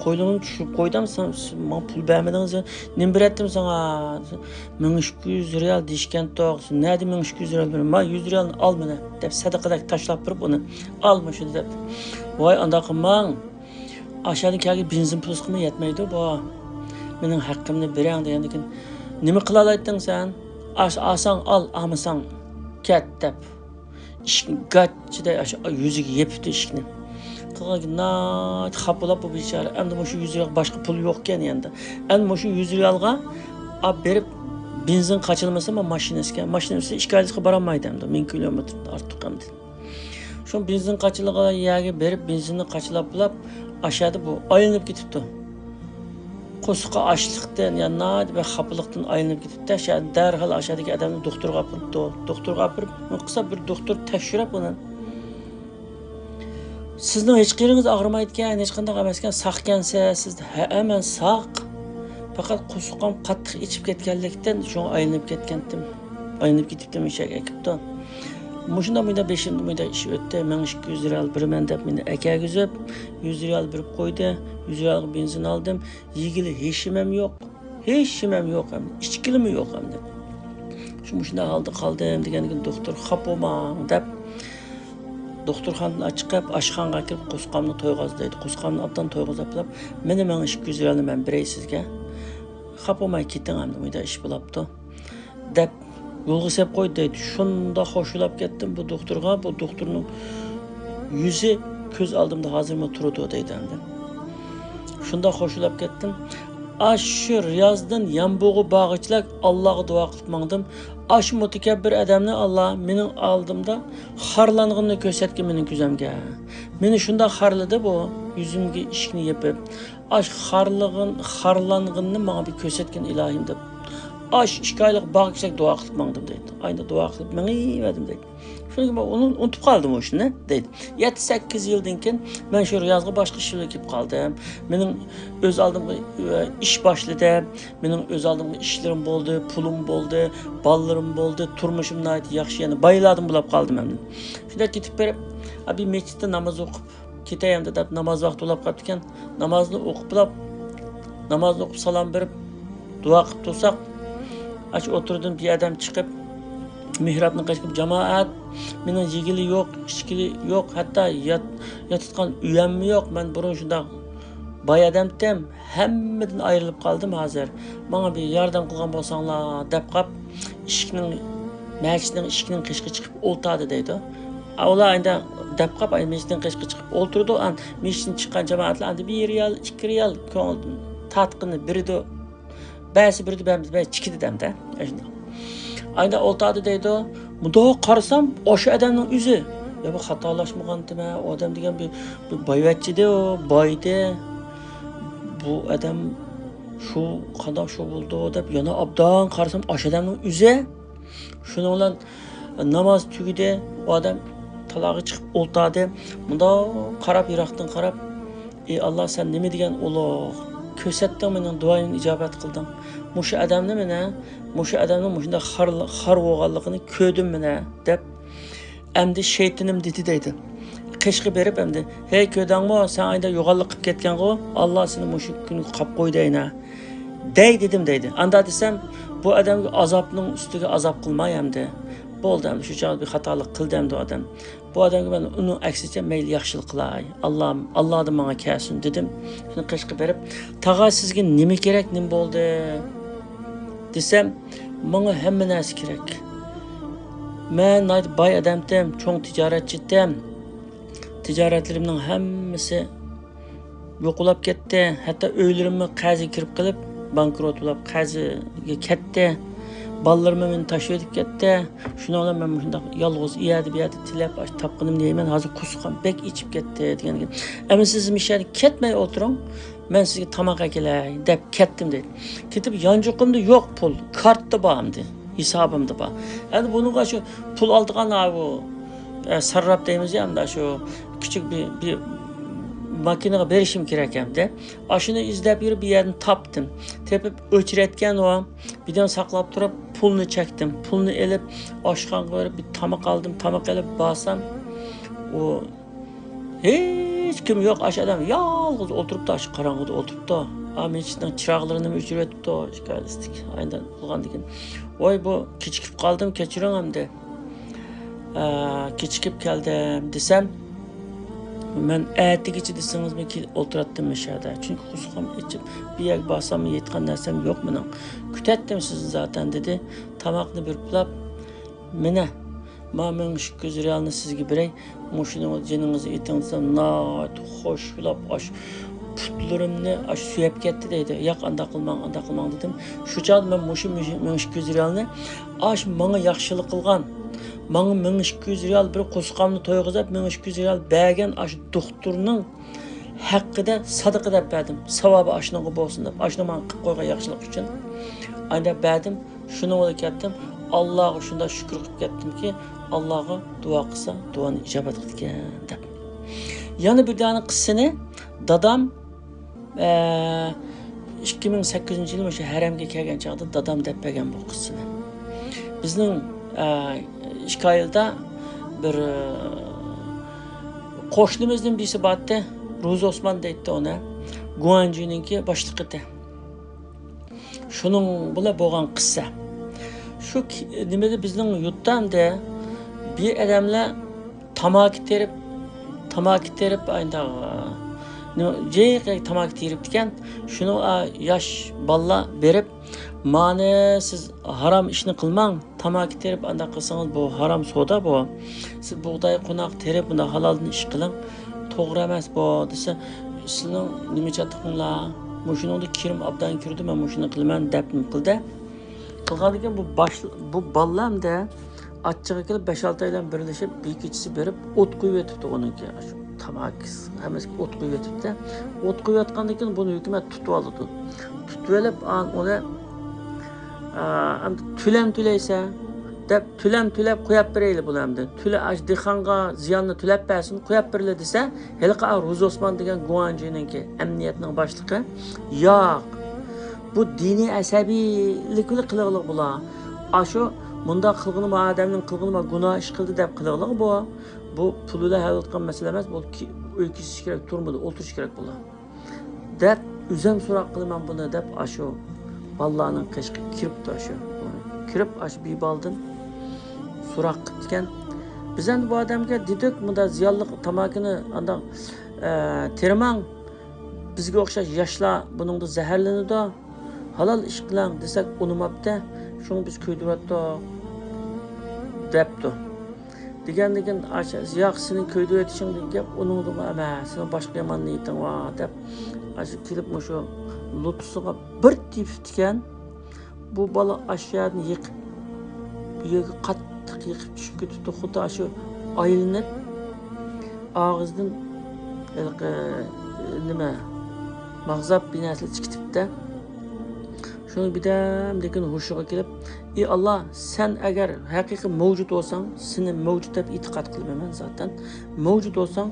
قوينۇمنى چۈشۈرۈپ قويدۇم، سەن، سىز ماڭا پۇل بەرمىدىڭىز. نېمە بېرەتتىم ساڭا؟» «مىڭ ئىككى يۈز رىيال» دېيىشكەنتۇق. «نەدە مىڭ ئىككى يۈز رىيال بېرىمەن؟» «ما، يۈز رىيالنى ئال مانا» دەپ، سەدىقىدەك تاشلاپ بېرىپ ئۇنى، «ئال مۇشۇنى» دەپ. «ۋاي، ئانداق قىلماڭ. ئاشۇدىن كەلگەن بېنزىن پۇلىسىغىمۇ يەتمەيدۇ بۇ. مېنىڭ ھەققىمنى بېرىڭ» دېگەندىكىن، «نېمە قىلالايتتىڭ سەن؟ ئاش-، ئالساڭ ئال، ئالمىساڭ كەت» دەپ، ئىشىكنى گاچچىدە ئاشۇ يۈزىگە يېپىپتۇ ئىشىكنى. قىلغان ناھايىتى خاپا بولۇپ بۇ بىچارە. ئەمدى مۇشۇ يۈز رىيال، باشقا پۇل يوقكەن يەنە. ئەمدى مۇشۇ يۈز رىيالغا ئاپ بېرىپ، بېنزىن قاچىلىمىسا، مەن ماشىنا ئىكەن. ماشىنا ئىككى ئايلىققا بارالمايدۇ ئەمدى، مىڭ كىلومېتىردىن ئارتۇق ئەمدى. شۇ بېنزىن قاچىلىغان يەرگە بېرىپ، بېنزىننى قاچىلاپ بولاپ، ئاشۇ يەردە بۇ ئايلىنىپ كېتىپتۇ. قورسىقى ئاچلىقتىن يا ناھايىتى بىر خاپىلىقتىن ئايلىنىپ كېتىپتۇ. شۇ يەردە دەرھال ئاشۇ يەردىكى ئادەمنى دوختۇرغا ئاپىرىپتۇ. دوختۇرغا ئاپىرىپ، نېمە قىلسا بىر دوختۇر تەكشۈرۈپ ئۇنى، «سىزنىڭ ھېچ قېرىڭىز ئاغرىمايدىكەن، ھېچقانداق ئەمەسكەن، ساقكەنسىز؟» دېدى. «ھەئە، مەن ساق. پەقەت قورسىقىم قاتتىق ئېچىپ كەتكەنلىكتىن شۇڭا ئايلىنىپ كەتكەنتىم. ئايلىنىپ كېتىپتىم، ئۆشەك ئەكىپتۇ. مۇشۇنداق مۇنداق بېشىمدا مۇنداق ئىش ئۆتتى. مىڭ ئىككى يۈز رىيال بېرىمەن دەپ مېنى ئەكەرگۈزۈپ، يۈز رىيال بېرىپ قويدى. يۈز رىيالغا بېنزىن ئالدىم. يېگىلى ھېچنېمەم يوق. ھېچنېمەم يوق ئەمدى. ئىچكىلىمۇ يوق ئەمدى. شۇ مۇشۇنداق ھالدا قالدىم» دېگەندىكىن، «دوختۇر خاپا بولماڭ» دەپ، دوختۇرخانىدىن چىقىپ، ئاشخانىغا كىرىپ، «قورسىقىمنى تويغۇزدى» دەيدۇ. «قورسىقىمنى ئوبدان تويغۇزۇپ بولاپ، مېنى مىڭ ئىككى يۈز رىيالنى مەن بېرەي سىزگە. خاپا بولماي كېتىڭ ئەمدى، مۇنداق ئىش بولاپتۇ» دەپ، «يولغا سېلىپ قويدى» دەيدۇ. شۇنداق خوش بولاپ كەتتىم بۇ دوختۇرغا. بۇ دوختۇرنىڭ يۈزى كۆز ئالدىمدا ھازىرمۇ تۇرىدۇ دەيدۇ ئەمدى. شۇنداق خوش بولاپ كەتتىم. ئاشۇ رىيازدىن يامبۇغا بارغۇچىلىك ئاللاغا دۇئا قىلىپ ماڭدىم. ئاشۇ مۇتەكەببىر ئادەمنى ئاللا مېنىڭ ئالدىمدا خارلانغىنىنى كۆرسەتكىن مېنىڭ كۆزۈمگە. مېنى شۇنداق خارلىدى بۇ، يۈزۈمگە ئىشىكنى يېپىپ. ئاش خارلىغىن-، خارلانغىنىنى ماڭا بىر كۆرسەتكىن ئىلاھىم دەپ، ئاش ئىككى ئايلىق باغ كىشىلەر دۇئا قىلىپ ماڭدىم دەيدۇ. ئايدا دۇئا قىلىپ مېڭىۋەردىم دەيدۇ. شۇنىڭ كېيىن مەن ئۇنى ئۇنتۇپ قالدىم ئۇ ئىشنى دەيدۇ. يەتتە سەككىز يىلدىن كېيىن مەن شۇ رىيازغا باشقا ئىش بىلەن كېلىپ قالدىم. مېنىڭ ئۆز ئالدىمغا، ئە، ئىش باشلىدىم. مېنىڭ ئۆز ئالدىمغا ئىشلىرىم بولدى، پۇلۇم بولدى، بالىلىرىم بولدى، تۇرمۇشۇم ناھايىتى ياخشى، يەنە بايلاردىن بولاپ قالدىم ئەمدى. شۇنداق كېتىپ بېرىپ، ئا، بىر مەسچىتتە ناماز ئوقۇپ، كېتەي ئەمدى دەپ ناماز ۋاقتى بولاپ قاپتىكەن. نامازنى ئوقۇپ بولاپ، نامازنى ئوقۇپ سالام بېرىپ، دۇئا قىلىپ تۇرساق، ئاشۇ ئوتتۇرىدىن بىر ئادەم چىقىپ، مېھرابنىڭ قېشىغا كېلىپ، «جامائەت، مېنىڭ يېگىلى يوق، ئىچكىلى يوق، ھەتتا يات-، ياتىدىغان ئۆيەممۇ يوق. مەن بۇرۇن شۇنداق باي ئادەمتىم، ھەممىدىن ئايرىلىپ قالدىم ھازىر. ماڭا بىر ياردەم قىلغان بولساڭلار» دەپ قاپ، ئىشىكنىڭ، مەسچىتنىڭ ئىشىكىنىڭ قېشىغا چىقىپ ئولتۇردى دەيدۇ. ئۇلار ئەمدى دەپ قاپ، ئاي، مەسچىتنىڭ قېشىغا چىقىپ ئولتۇرىدۇ. ئان مەسچىتتىن چىققان جامائەتلەر ئەمدى بىر رىيال، ئىككى رىيال كۆڭۈل تارتقىنى بېرىدۇ. بەزى بىرىدە بەرمىدى، بەزى چىكىدە دەمدە. ئايدا ئولتۇردى دەيدۇ. مۇنداق قارىسام، ئاشۇ ئادەمنىڭ ئۆزى. يا بۇ خاتالاشمىغانتىمەن، ئۇ ئادەم دېگەن بىر، بىر بايۋەچچىدى، ئۇ بايدى. بۇ ئادەم شۇ قانداق شۇ بولدى دەپ يەنە ئابدان قارىسام، ئاشۇ ئادەمنىڭ ئۆزى. شۇنىڭ بىلەن ناماز تۈگىدى، ئۇ ئادەم تالاغا چىقىپ ئولتۇردى. مۇنداق قاراپ، يىراقتىن قاراپ، «ئى ئاللا، سەن نېمە دېگەن ئۇلۇغ! كۆرسەتتىڭ، مېنىڭ دۇئايىمنى ئىجابەت قىلدىڭ. مۇشۇ ئادەمنى مانا، مۇشۇ ئادەمنىڭ مۇشۇنداق خار، خار بولغانلىقىنى كۆردۈم مانا» دەپ، ئەمدى شەيتىنىم دېدى دەيدۇ. قېشىغا بېرىپ ئەمدى، «ھەي، كۆردۈڭمۇ، سەن ئايدا يوغانلىق قىلىپ كەتكەنغۇ، ئاللا سېنى مۇشۇ كۈنگە قاپ قويدى ئەينە» دەي دېدىم دەيدۇ. ئاندا دېسەم، بۇ ئادەمگە ئازابنىڭ ئۈستىگە ئازاب قىلماي ئەمدى. بولدى ئەمدى، شۇ چاغدا بىر خاتالىق قىلدى ئەمدى ئۇ ئادەم. بۇ ئادەمگە مەن ئۇنىڭ ئەكسىچە مەيلى ياخشىلىق قىلاي. ئاللا، ئاللادىن ماڭا كەلسۇن دېدىم. شۇنى قېشىغا بېرىپ، تاغا سىزگە نېمە كېرەك، نېمە بولدى؟ دېسەم، ماڭا ھەممە نەرسە كېرەك. مەن ناھايىتى باي ئادەمتىم، چوڭ تىجارەتچىتىم. تىجارەتلىرىمنىڭ ھەممىسى يوقىلاپ كەتتى. ھەتتا ئۆيلىرىممۇ قەرزگە كىرىپ قېلىپ، بانكروت بولاپ قەرزگە كەتتى. بالىلىرىممۇ مېنى تاشلىۋېتىپ كەتتى. شۇنىڭ بىلەن مەن مۇشۇنداق يالغۇز ئۇ يەردە بۇ يەردە تىلەپ، ئاشۇ تاپقىنىمنى يەيمەن. ھازىر قورسىقىم بەك ئېچىپ كەتتى دېگەندىكىن، ئەمما سىز مۇشۇ يەردە كەتمەي ئولتۇرۇڭ، مەن سىزگە تاماق ئەكېلەي دەپ كەتتىم دەيدۇ. كېتىپ يانچۇقۇمدا يوق پۇل، كارتىدا بار ئەمدى، ھېسابىمدا بار. ئەمدى بۇنىڭغا شۇ پۇل ئالىدىغان ھاۋۇ، ئە، سارراپ دەيمىز يا، ئەمدى شۇ كىچىك بىر، بىر ماكىنىغا بېرىشىم كېرەك ئەمدى. ئاشۇنى ئىزدەپ يۈرۈپ بىر يەردىن تاپتىم. تېپىپ ئۆچرەتكەن ئۇ. بىردەم ساقلاپ تۇرۇپ پۇلنى چەكتىم. پۇلنى ئېلىپ ئاشخانىغا بېرىپ بىر تاماق ئالدىم. تاماق ئېلىپ بارسام، ئۇ ھېچ كىم يوق، ئاشۇ ئادەم يالغۇز ئولتۇرۇپتۇ، ئاشۇ قاراڭغۇدا ئولتۇرۇپتۇ. ئا، مەسچىتنىڭ چىراغلىرىنىمۇ ئۆچۈرۈۋېتىپتۇ، ئىككى ئايدىن بولغاندىكىن. ۋاي، بۇ كېچىكىپ قالدىم، كەچۈرۈڭ ئەمدى. ئە، كېچىكىپ كەلدىم دېسەم، مەن ئەتىگىچە دېسىڭىزمۇ كېلىپ ئولتۇراتتىم مۇشۇ يەردە. چۈنكى قورسىقىم ئېچىپ، بۇ يەرگە بارساممۇ يەيدىغان نەرسەم يوق مېنىڭ. كۈتەتتىم سىزنى زاتەن دېدى. تاماقنى بىر پۇلاپ، مېنە، ما مىڭ ئىككى يۈز رېئالنى سىزگە بېرەي، مۇشۇنى جېنىڭىزنى ئېتىڭ دېسەم، ناھايىتى خۇشلاپ ئاش پۇتلىرىمنى ئاش سۆيەپ كەتتى دەيدۇ. ياق، ئانداق قىلماڭ، ئانداق قىلماڭ دېدىم. شۇ چاغدا مەن مۇشۇ مىڭ ئىككى يۈز رېئالنى، ئاش ماڭا ياخشىلىق قىلغان، ماڭا مىڭ ئىككى يۈز رېئال بىر قورسىقىمنى تويغۇزۇپ، مىڭ ئىككى يۈز رېئال بەرگەن ئاش دوختۇرنىڭ ھەققىدە سادىقە دەپ بەردىم. ساۋابى ئاشۇنىڭغا بولسۇن دەپ، ئاشۇنىڭ ماڭا قىلىپ قويغان ياخشىلىقى ئۈچۈن. ئانداق بەردىم. شۇنىڭ بىلەن كەتتىم. ئاللاغا شۇنداق شۈكۈر قىلىپ كەتتىمكى، ئاللاغا دۇئا قىلسا، دۇئانى ئىجابەت قىلىدىكەن دەپ. يەنە بىر دانە قىسسىنى دادام، ئە، ئىككى مىڭ سەككىزىنچى يىلى مۇشۇ ھەرەمگە كەلگەن چاغدا دادام دەپ بەرگەن بۇ قىسسىنى. بىزنىڭ، ئە، ئىككى ئائىلىدە بىر، ئە، قوشنىمىزدىن بىرسى بارتتى، روزى ئوسمان دەيتتى ئۇنى. گۇاڭجۇنىڭكى باشلىقى ئىدى. شۇنىڭ بىلەن بولغان قىسسە. شۇ كى-، نېمىدە بىزنىڭ يۇرتتا ئەمدى بىر ئادەملەر تاماكا تېرىپ، تاماكا تېرىپ، ئاينداق، نېمە، جىق تاماكا تېرىپتىكەن. شۇنىڭ، ئا، ياش بالىلار بېرىپ، مانى سىز ھارام ئىشنى قىلماڭ. تاماكا تېرىپ ئانداق قىلسىڭىز، بۇ ھارام سودا بۇ. سىز بۇغداي، قوناق تېرىپ، بۇنداق ھالالدىن ئىش قىلىڭ. توغرا ئەمەس بۇ، دېسە، سىزنىڭ نېمە چاتىقىڭلار؟ مۇشۇنىڭدا كىرىم ئابدان كىرىدۇ، مەن مۇشۇنى قىلىمەن، دەپ نېمە قىلدى. قىلغاندىن كېيىن بۇ باش-، بۇ بالىلار ئەمدى ئاچچىقى كېلىپ، بەش-ئالتە ئايلار بىرلىشىپ، بىر كېچىسى بېرىپ ئوت قويۇۋېتىپتۇ ئۇنىڭكى. ئاشۇ تاماكىسى، ھەممىسىگە ئوت قويۇۋېتىپتۇ. ئوت قويۇۋەتكەندىن كېيىن بۇنى ھۆكۈمەت تۇتۇۋالىدۇ. تۇتۇۋېلىپ، ئان-، ئۇنى، ئا، ئەمدى تۆلەم تۆلەيسەن دەپ، تۆلەم تۆلەپ قويۇپ بېرەيلى بۇنى ئەمدى. تۆلە-، ئاشۇ دېھقانغا زىياننى تۆلەپ بەرسۇن، قويۇپ بېرىلى دېسە، ھېلىقى ئا روزى ئوسمان دېگەن گۇاڭجىنىڭكى ئەمنىيەتنىڭ باشلىقى، ياق، بۇ دىنىي ئەسەبىيلىك بىلەن قىلىغلىق بۇلار. ئاشۇ مۇنداق قىلغىنىمۇ، ئادەمنىڭ قىلغىنىمۇ گۇناھ ئىش قىلدى دەپ قىلىغلىق بۇ. بۇ پۇل بىلەن ھەل بولىدىغان مەسىلە ئەمەس، بۇ كى-، ئۆي كېسىش كېرەك، تۈرمىدە ئولتۇرۇش كېرەك بۇلار. دەپ، ئۆزۈم سوراق قىلىمەن بۇنى دەپ، ئاشۇ بالىلارنىڭ قېشىغا كىرىپتۇ، ئاشۇ. كىرىپ، ئاشۇ بىبالدىن سوراق قىپتىكەن. بىز ئەمدى بۇ ئادەمگە دېدۇق، مۇنداق زىيانلىق تاماكىنى ئانداق، ئە، تېرىماڭ. بىزگە ئوخشاش ياشلار بۇنىڭدا زەھەرلىنىدۇ. ھالال ئىش قىلىڭ دېسەك ئۇنىماپتۇ. شۇڭا بىز كۆيدۈرۈۋەتتۇق دەپتۇ. دېگەندىكىن، ئاشۇ ياق، سېنىڭ كۆيدۈرۈۋېتىشىڭدىن گەپ، ئۇنىڭدىمۇ ئەمەس، سېنىڭ باشقا يامان نىيىتىڭ بار دەپ، ئاشۇ كېلىپ مۇشۇ لوتۇسىغا بىر تېپىپتىكەن. بۇ بالا ئاشۇ يەردىن يېقىپ، بۇ يەرگە قاتتىق يېقىپ چۈشۈپ كېتىپتۇ. خۇددى ئاشۇ ئايلىنىپ، ئاغزىدىن ھېلىقى، نېمە، ماغزاپ بىنەسىلا چىقىتىپتە. شۇنى بىردەمدىن كېيىن ھوشىغا كېلىپ، ئى ئاللا، سەن ئەگەر ھەقىقىي مەۋجۇت بولساڭ، سېنى مەۋجۇت دەپ ئېتىقاد قىلىمەن مەن زاتەن. مەۋجۇت بولساڭ،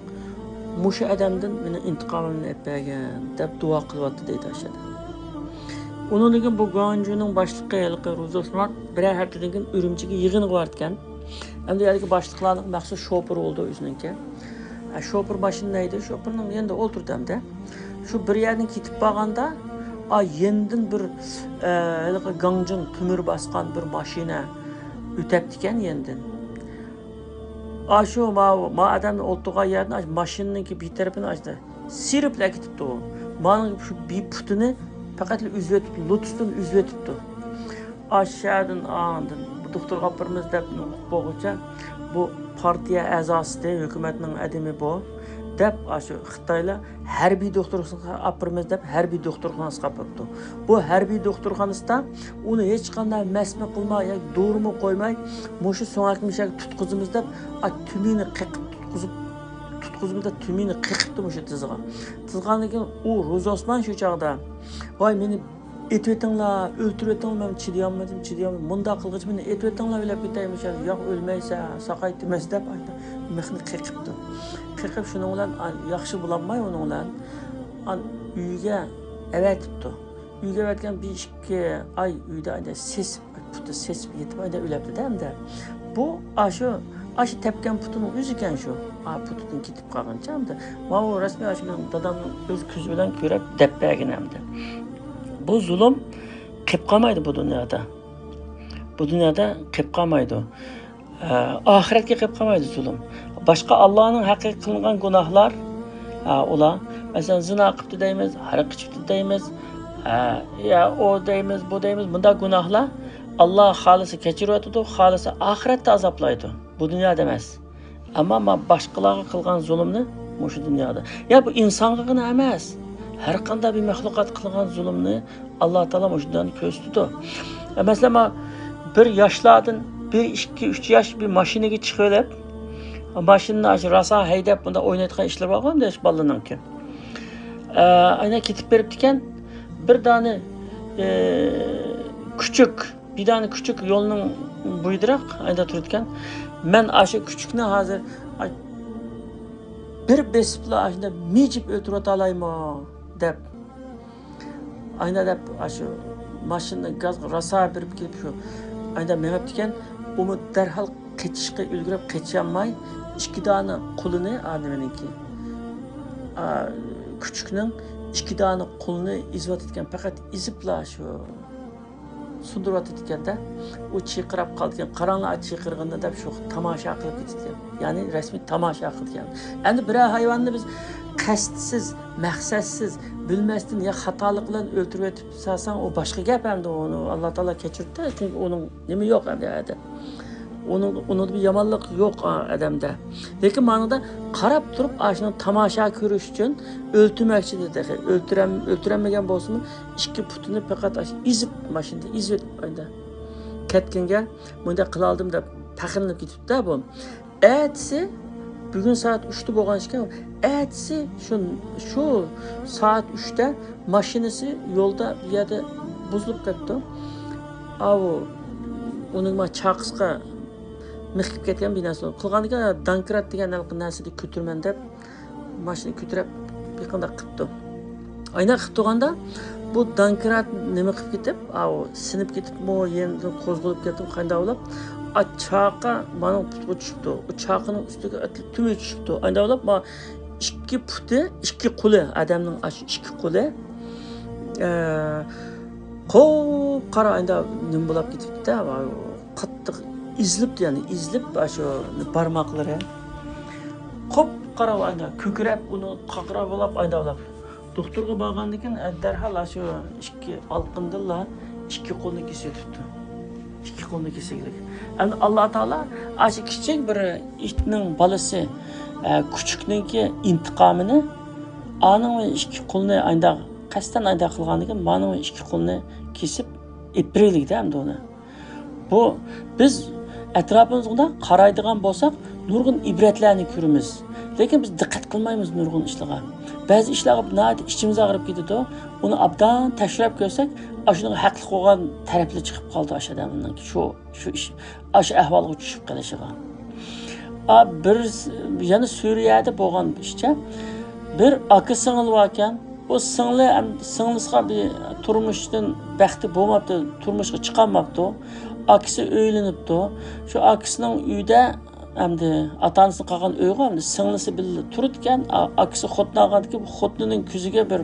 مۇشۇ ئادەمدىن مېنىڭ ئىنتىقامىمنى ئېلىپ بەرگىن دەپ دۇئا قىلىۋاتتى دەيدۇ ئاشۇ ئادەم. ئۇنىڭدىن كېيىن بۇ گۇاڭجۇنىڭ باشلىقى ھېلىقى روزى ئوسمان بىرەر ھەپتىدىن كېيىن ئۈرۈمچىگە يىغىنغا بارىدىكەن. ئەمدى يەردىكى باشلىقلارنىڭ مەخسۇس شوپۇرى بولىدۇ ئۆزىنىڭكى. ئە، شوپۇر ماشىنىنى ھەيدەيدۇ، شوپۇرنىڭ يېنىدا ئولتۇرىدۇ ئەمدى. شۇ بىر يەردىن كېتىپ بارغاندا، ئا، يېنىدىن بىر، ئە، ھېلىقى گاڭجىڭ تۆمۈر باسقان بىر ماشىنا ئۆتەپتىكەن يېنىدىن. ئاشۇ ما، ما ئادەمنىڭ ئولتۇرغان يەردىن ئاشۇ ماشىنىنىڭكى بىر تەرىپىنى ئاشۇ سىيرىپلا ئەكېتىپتۇ. مانىڭ شۇ بىر پۇتىنى پەقەتلا ئۈزۈۋېتىپتۇ، لوتۇستىن ئۈزۈۋېتىپتۇ. ئاشۇ يەردىن ئاندىن بۇ دوختۇرغا ئاپىرىمىز دەپ ئۇقۇپ بولغۇچە، بۇ پارتىيە ئەزاسىدى، ھۆكۈمەتنىڭ ئادىمى بۇ. دەپ، ئاشۇ خىتايلار ھەربىي دوختۇرخانىسىغا ئاپىرىمىز دەپ، ھەربىي دوختۇرخانىسىغا ئاپىرىپتۇ. بۇ ھەربىي دوختۇرخانىسىدا ئۇنى ھېچقانداق مەسمۇ قىلماي ياكى دورىمۇ قويماي، مۇشۇ سۆڭەك مۈشەكنى تۇتقۇزىمىز دەپ، ئا، تۈمىنى قېقىپ تۇتقۇزۇپ، تۇتقۇزىمىز دەپ، تۈمىنى قېقىپتۇ مۇشۇ تىزىغا. تىزغاندىن كېيىن ئۇ روزى ئوسمان شۇ چاغدا، ۋاي، مېنى ئېتىۋېتىڭلار، ئۆلتۈرۈۋېتىڭلار، مەن چىدىيالمىدىم، چىدىيالمىدىم. مۇنداق قىلغىچە مېنى ئېتىۋېتىڭلار، ئۆلۈپ كېتەي مۇشۇ يەردە. ياق، ئۆلمەيسەن، ساقايتىمىز دەپ، ئاشۇنداق مىخنى قېقىپتۇ. قېقىپ، شۇنىڭ بىلەن ياخشى بولالماي ئۇنىڭ بىلەن ئان-، ئۆيىگە ئەۋەتىپتۇ. ئۆيىگە ئەۋەتكەن بىر ئىككى ئاي ئۆيدە ئايدا سېسىپ، پۇتى سېسىپ يېتىپ ئايدا ئۆلەپتۇ-دە ئەمدى. بۇ ئاشۇ، ئاشۇ تەپكەن پۇتىنىڭ ئۆزى ئىكەن شۇ. ئا، پۇتىدىن كېتىپ قالغىنىچە ئەمدى. ماۋۇ رەسمىي ئاشۇ مېنىڭ دادامنىڭ ئۆز كۆزى بىلەن كۆرۈپ دەپ بەرگىنى ئەمدى. بۇ زۇلۇم قېلىپ قالمايدۇ بۇ دۇنيادا. بۇ دۇنيادا قېلىپ قالمايدۇ. ئە، ئاخىرەتكە قېلىپ قالمايدۇ زۇلۇم. باشقا ئاللانىڭ ھەققىگە قىلىنغان گۇناھلار، ئە، ئۇلار، مەسىلەن، زىنا قىپتۇ دەيمىز، ھاراق ئىچىپتۇ دەيمىز، ئە، يا ئۇ دەيمىز، بۇ دەيمىز، بۇنداق گۇناھلار ئاللا خالىسا كەچۈرۈۋېتىدۇ، خالىسا ئاخىرەتتە ئازابلايدۇ. بۇ دۇنيادا ئەمەس. ئەمما ما باشقىلارغا قىلغان زۇلۇمنى مۇشۇ دۇنيادا. يا بۇ ئىنسانغىغىنا ئەمەس، ھەر قانداق بىر مەخلۇقات قىلغان زۇلۇمنى ئاللا تائالا مۇشۇ دۇنيادا كۆرسىتىدۇ. مەسىلەن، ما بىر ياشلاردىن بىر، ئىككى، ئۈچ ياش بىر ماشىنىغا چىقىۋېلىپ، ماشىنىنى ئاشۇ راسا ھەيدەپ، بۇنداق ئوينايدىغان ئىشلار بارغۇ ئەمدى ياش بالىلارنىڭكى. ئە، ئاينا كېتىپ بېرىپتىكەن، بىر دانە، ئە، كۈچۈك، بىر دانە كۈچۈك يولنىڭ بويىدىراق ئايدا تۇرىدىكەن. مەن ئاشۇ كۈچۈكنى ھازىر، ئاي، بىر بېسىپلا ئاشۇنداق مىجىپ ئۆلتۈرۈۋېتەلەيمۇ دەپ، ئاينا دەپ، ئاشۇ ماشىنىنى گازغا راسا بېرىپ كېلىپ، شۇ ئايدا مېڭىپتىكەن. ئۇمۇ دەرھال قېچىشقا ئۈلگۈرۈپ، قېچىشالماي، ئىككى دانە قولىنى، ئا، نېمىنىڭكى، ئا، كۈچۈكنىڭ ئىككى دانە قولىنى ئېزىۋاتىدىكەن. پەقەت ئېزىپلا شۇ سۇندۇرۇۋاتىدىكەن-دە. ئۇ چىرقىراپ قالىدىكەن. قاراڭلار چىرقىرىغىنىنى دەپ شۇ تاماشا قىلىپ كېتىدىكەن. يەنى رەسمىي تاماشا قىلىدىكەن. ئەمدى بىرەر ھايۋاننى بىز قەستسىز، مەقسەتسىز، بىلمەستىن يا خاتالىق بىلەن ئۆلتۈرۈۋېتىپ سالساڭ، ئۇ باشقا گەپ ئەمدى. ئۇنى ئاللا تائالا كەچۈرۈپتۇ، چۈنكى ئۇنىڭ نېمە يوق ئەمدى ئادەم. ئۇنىڭ، ئۇنىڭدا بىر يامانلىق يوق، ئا، ئادەمدە. لېكىن مانىدا قاراپ تۇرۇپ، ئاشۇنىڭ تاماشا كۆرۈش ئۈچۈن ئۆلتۈرمەكچىدى تېخى. ئۆلتۈرەم-، ئۆلتۈرەلمىگەن بولسىمۇ، ئىككى پۇتىنى پەقەت ئاشۇ ئېزىپ، ماشىنىدا ئېزىۋېتىپ، ئايدا كەتكەنگە مۇنداق قىلالىدىم دەپ پەخىرلىنىپ كېتىپتۇ بۇ. ئەتىسى، بۈگۈن سائەت ئۈچتە بولغان ئىكەن، ئەتىسى شۇ، شۇ سائەت ئۈچتە ماشىنىسى يولدا بىر يەردە بۇزۇلۇپ كەپتۇ. ئاۋۇ، ئۇنىڭ ما چاقىسىغا مىخ كېلىپ كەتكەن بىر نەرسە. قىلغاندىكىن دانكرات دېگەن ھېلىقى نەرسىدە كۆتۈرىمەن دەپ، ماشىنا كۆتۈرۈپ بىر قانداق قىپتۇ. ئاينا قىپ تۇرغاندا بۇ دانكرات نېمە قىپ كېتىپ، ئاۋۇ سىنىپ كېتىپمۇ، يېنىدىن قوزغىلىپ كېتىپ، قانداق بولۇپ، ئا، چاقا مانىڭ پۇتىغا چۈشۈپتۇ. ئۇ چاقىنىڭ ئۈستىگە ئېتىلىپ تۈمۈگە چۈشۈپتۇ. ئانداق بولۇپ، ما ئىككى پۇتى، ئىككى قولى، ئادەمنىڭ ئاشۇ ئىككى قولى، ئە، قۇپقارا ئايدا نېمە بولۇپ كېتىپتۇ-دە، قاتتىق ئېزىلىپتۇ، يەنى ئېزىلىپ، ئاشۇ بارماقلىرى قۇپقارا ئايدا كۆكىرەپ، ئۇنى قاقراپ بولاپ، ئايدا بولاپ. دوختۇرغا بارغاندىن كېيىن، دەرھال ئاشۇ ئىككى ئالقىندىنلا ئىككى قولنى كېسىۋېتىپتۇ. ئىككى قولنى كېسىۋېتىپ. ئەمدى ئاللا تائالا ئاشۇ كىچىك بىر ئىتنىڭ بالىسى، ئە، كۈچۈكنىڭكى ئىنتىقامىنى ئانىڭ ئىككى قولىنى ئايدا، قەستەن ئايدا قىلغاندىن كېيىن، مانىڭ ئىككى قولىنى كېسىپ ئېلىپ بېرەيلىك-دە ئەمدى ئۇنى. بۇ، بىز ئەتراپىمىزغا قارايدىغان بولساق، نۇرغۇن ئىبرەتلەرنى كۆرىمىز. لېكىن بىز دىققەت قىلمايمىز نۇرغۇن ئىشلارغا. بەزى ئىشلارغا ناھايىتى ئىچىمىز ئاغرىپ كېتىدۇ. ئۇنى ئابدان تەكشۈرۈپ كۆرسەك، ئاشۇنىڭغا ھەقلىق بولغان تەرەپلىرى چىقىپ قالىدۇ ئاشۇ ئادەمنىڭ. شۇ، شۇ ئىش، ئاشۇ ئەھۋالغا چۈشۈپ قېلىشىغا. ئا، بىر، يەنە سۈرىيەدە بولغان ئىشچە، بىر ئاكا سىڭىل باركەن. ئۇ سىڭلى، ئەم، سىڭلىسىغا بىر تۇرمۇشتىن بەختى بولماپتۇ، تۇرمۇشقا چىقالماپتۇ. ئاكىسى ئۆيلىنىپتۇ. شۇ ئاكىسىنىڭ ئۆيىدە ئەمدى ئاتا-ئانىسىنىڭ قالغان ئۆيىغۇ ئەمدى سىڭلىسى بىللە تۇرىدىكەن. ئا-، ئاكىسى خوتۇن ئالغاندىكىن بۇ خوتۇنىنىڭ كۆزىگە بىر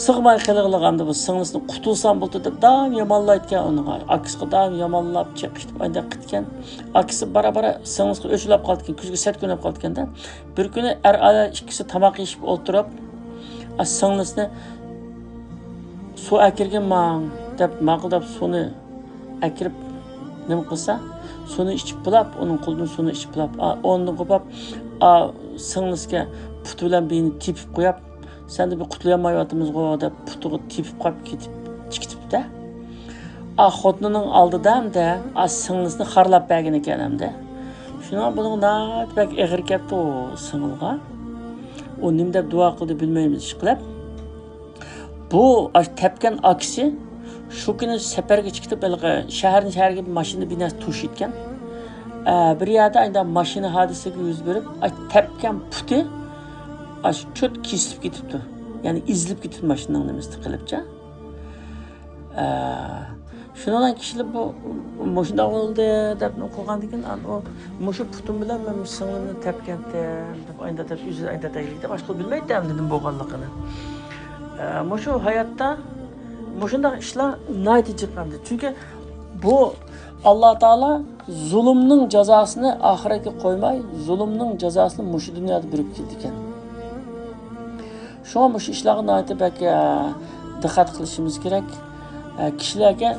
سىغماي قېلىغلىق ئەمدى بۇ سىڭلىسىنى قۇتۇلسام بولدى دەپ دائىم يامانلايدىكەن ئۇنىڭغا. ئاكىسىغا دائىم يامانلاپ، چېقىشتۇرۇپ ئانداق قىلىدىكەن. ئاكىسى بارا-بارا سىڭلىسىگە ئۆچ بولاپ قالىدىكەن، كۆزىگە سەت كۆرۈنۈپ قالىدىكەن-دە. بىر كۈنى ئەر-ئايال ئىككىسى تاماق يېيىشىپ ئولتۇرۇپ، ئا، سىڭلىسىنى سۇ ئەكىرگىن ماڭ دەپ ماقۇل دەپ سۇنى ئەكىرىپ نېمە قىلسا، سۇنى ئىچىپ بولاپ، ئۇنىڭ قولىدىن سۇنى ئىچىپ بولاپ، ئا، ئوندىن قوپاپ، ئا، سىڭلىسىگە پۇتى بىلەن بېيىنى تېپىپ قويۇپ، سەندىن بىر قۇتۇلالمايۋاتىمىزغۇ دەپ پۇتىغا تېپىپ قويۇپ كېتىپ، چىقىپ كېتىپتۇ. ئا، خوتۇنىنىڭ ئالدىدا ئەمدى، ئا، سىڭلىسىنى خارلاپ بەرگەن ئىكەن ئەمدى. شۇنىڭ بۇنىڭغا ناھايىتى بەك ئېغىر كەپتۇ ئۇ سىڭلىغا. ئۇ نېمە دەپ دۇئا قىلدى بىلمەيمىز ئىشقىلىپ. بۇ ئاشۇ تەپكەن ئاكىسى شۇ كۈنى سەپەرگە چىقىپ، ھېلىقى شەھەردىن شەھەرگە بىر ماشىنا بىناسى توشۇيدىكەن. ئە، بىر يەردە ئەندى ماشىنا ھادىسىسىگە يۈز بېرىپ، ئاشۇ تەپكەن پۇتى ئاشۇ چۆت كېسىلىپ كېتىپتۇ. يەنى ئېزىلىپ كېتىپتۇ ماشىنىنىڭ نېمىسىدە قېلىپچە. ئە، شۇنىڭدىن كىشىلەر بۇ، مۇشۇنداق بولدى دەپ نېمە قىلغاندىن كېيىن، ئان-، ئۇ، مۇشۇ پۇتۇم بىلەن مەن مۇشۇ سىڭلىمنى تەپكەنتىم دەپ، ئاينىدا دەپ، ئۆزى ئاينىدا دەيلى دەپ، باشقا بىلمەيتتى ئەمدى نېمە بولغانلىقىنى. ئە، مۇشۇ ھاياتتا مۇشۇنداق ئىشلار ناھايىتى جىق ئەمدى. چۈنكى بۇ ئاللا تائالا زۇلۇمنىڭ جازاسىنى ئاخىرەتكە قويماي، زۇلۇمنىڭ جازاسىنى مۇشۇ دۇنيادا بېرىپ كېتىدىكەن. شۇڭا مۇشۇ ئىشلارغا ناھايىتى بەك، ئە، دىققەت قىلىشىمىز كېرەك. ئە، كىشىلەرگە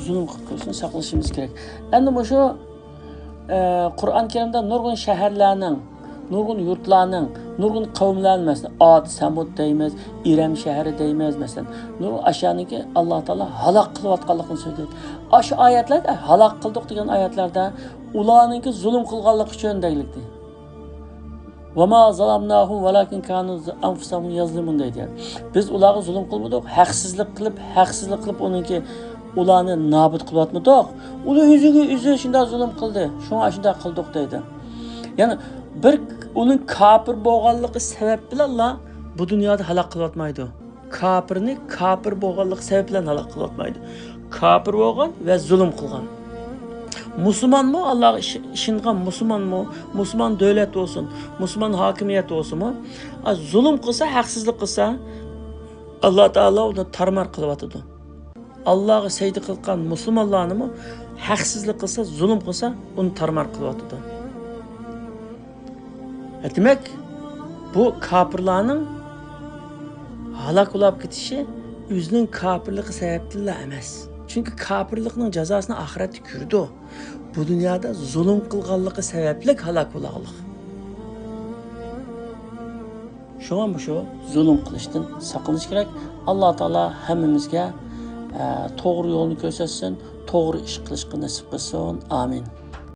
زۇلۇم قىلىپ قويۇشتىن ساقلىشىمىز كېرەك. ئەمدى مۇشۇ، ئە، قۇرئان كەرىمدە نۇرغۇن شەھەرلەرنىڭ، نۇرغۇن يۇرتلارنىڭ، نۇرغۇن قەۋملەرنىڭ، مەسىلەن، ئاد، سەمۇد دەيمىز، ئىرەم شەھىرى دەيمىز، مەسىلەن، نۇرغۇن ئاشۇلارنىڭكى ئاللا تائالا ھالاك قىلىۋاتقانلىقىنى سۆزلەيدۇ. ئاشۇ ئايەتلەردە ھالاك قىلدۇق دېگەن ئايەتلەردە ئۇلارنىڭكى زۇلۇم قىلغانلىقى ئۈچۈن دەيلىكتى. «ۋەما زالامناھۇم ۋەلاكىن كانۇ ئەنفۇسەھۇم يەزلىمۇن» دەيدۇ. بىز ئۇلارغا زۇلۇم قىلمىدۇق، ھەقسىزلىك قىلىپ، ھەقسىزلىك قىلىپ ئۇنىڭكى، ئۇلارنى نابۇت قىلىۋاتمىدۇق. ئۇلار ئۆزىگە ئۆزى شۇنداق زۇلۇم قىلدى، شۇڭا شۇنداق قىلدۇق دەيدۇ. يەنى بىر ئۇنىڭ كاپىر بولغانلىقى سەۋەب بىلەنلا بۇ دۇنيادا ھالاك قىلىۋاتمايدۇ. كاپىرنى كاپىر بولغانلىقى سەۋەب بىلەن ھالاك قىلىۋاتمايدۇ. كاپىر بولغان ۋە زۇلۇم قىلغان. مۇسۇلمانمۇ، ئاللاغا ئىش-، ئىشىنغان مۇسۇلمانمۇ، مۇسۇلمان دۆلەت بولسۇن، مۇسۇلمان ھاكىمىيەت بولسىمۇ، ئا، زۇلۇم قىلسا، ھەقسىزلىك قىلسا، ئاللا تائالا ئۇنى تارمار قىلىۋاتىدۇ. ئاللاغا سەجدە قىلغان مۇسۇلمانلارنىمۇ ھەقسىزلىك قىلسا، زۇلۇم قىلسا، ئۇنى تارمار قىلىۋاتىدۇ. دېمەك، بۇ كاپىرلارنىڭ ھالاك بولاپ كېتىشى ئۆزىنىڭ كاپىرلىقى سەۋەبتىنلا ئەمەس. چۈنكى كاپىرلىقنىڭ جازاسىنى ئاخىرەتتە كۆرىدۇ. بۇ دۇنيادا زۇلۇم قىلغانلىقى سەۋەبلىك ھالاك بولغانلىق. شۇڭا مۇشۇ زۇلۇم قىلىشتىن ساقلىنىش كېرەك. ئاللا تائالا ھەممىمىزگە، ئە، توغرا يولنى كۆرسەتسۇن، توغرا ئىش قىلىشقا نېسىپ قىلسۇن. ئامىن.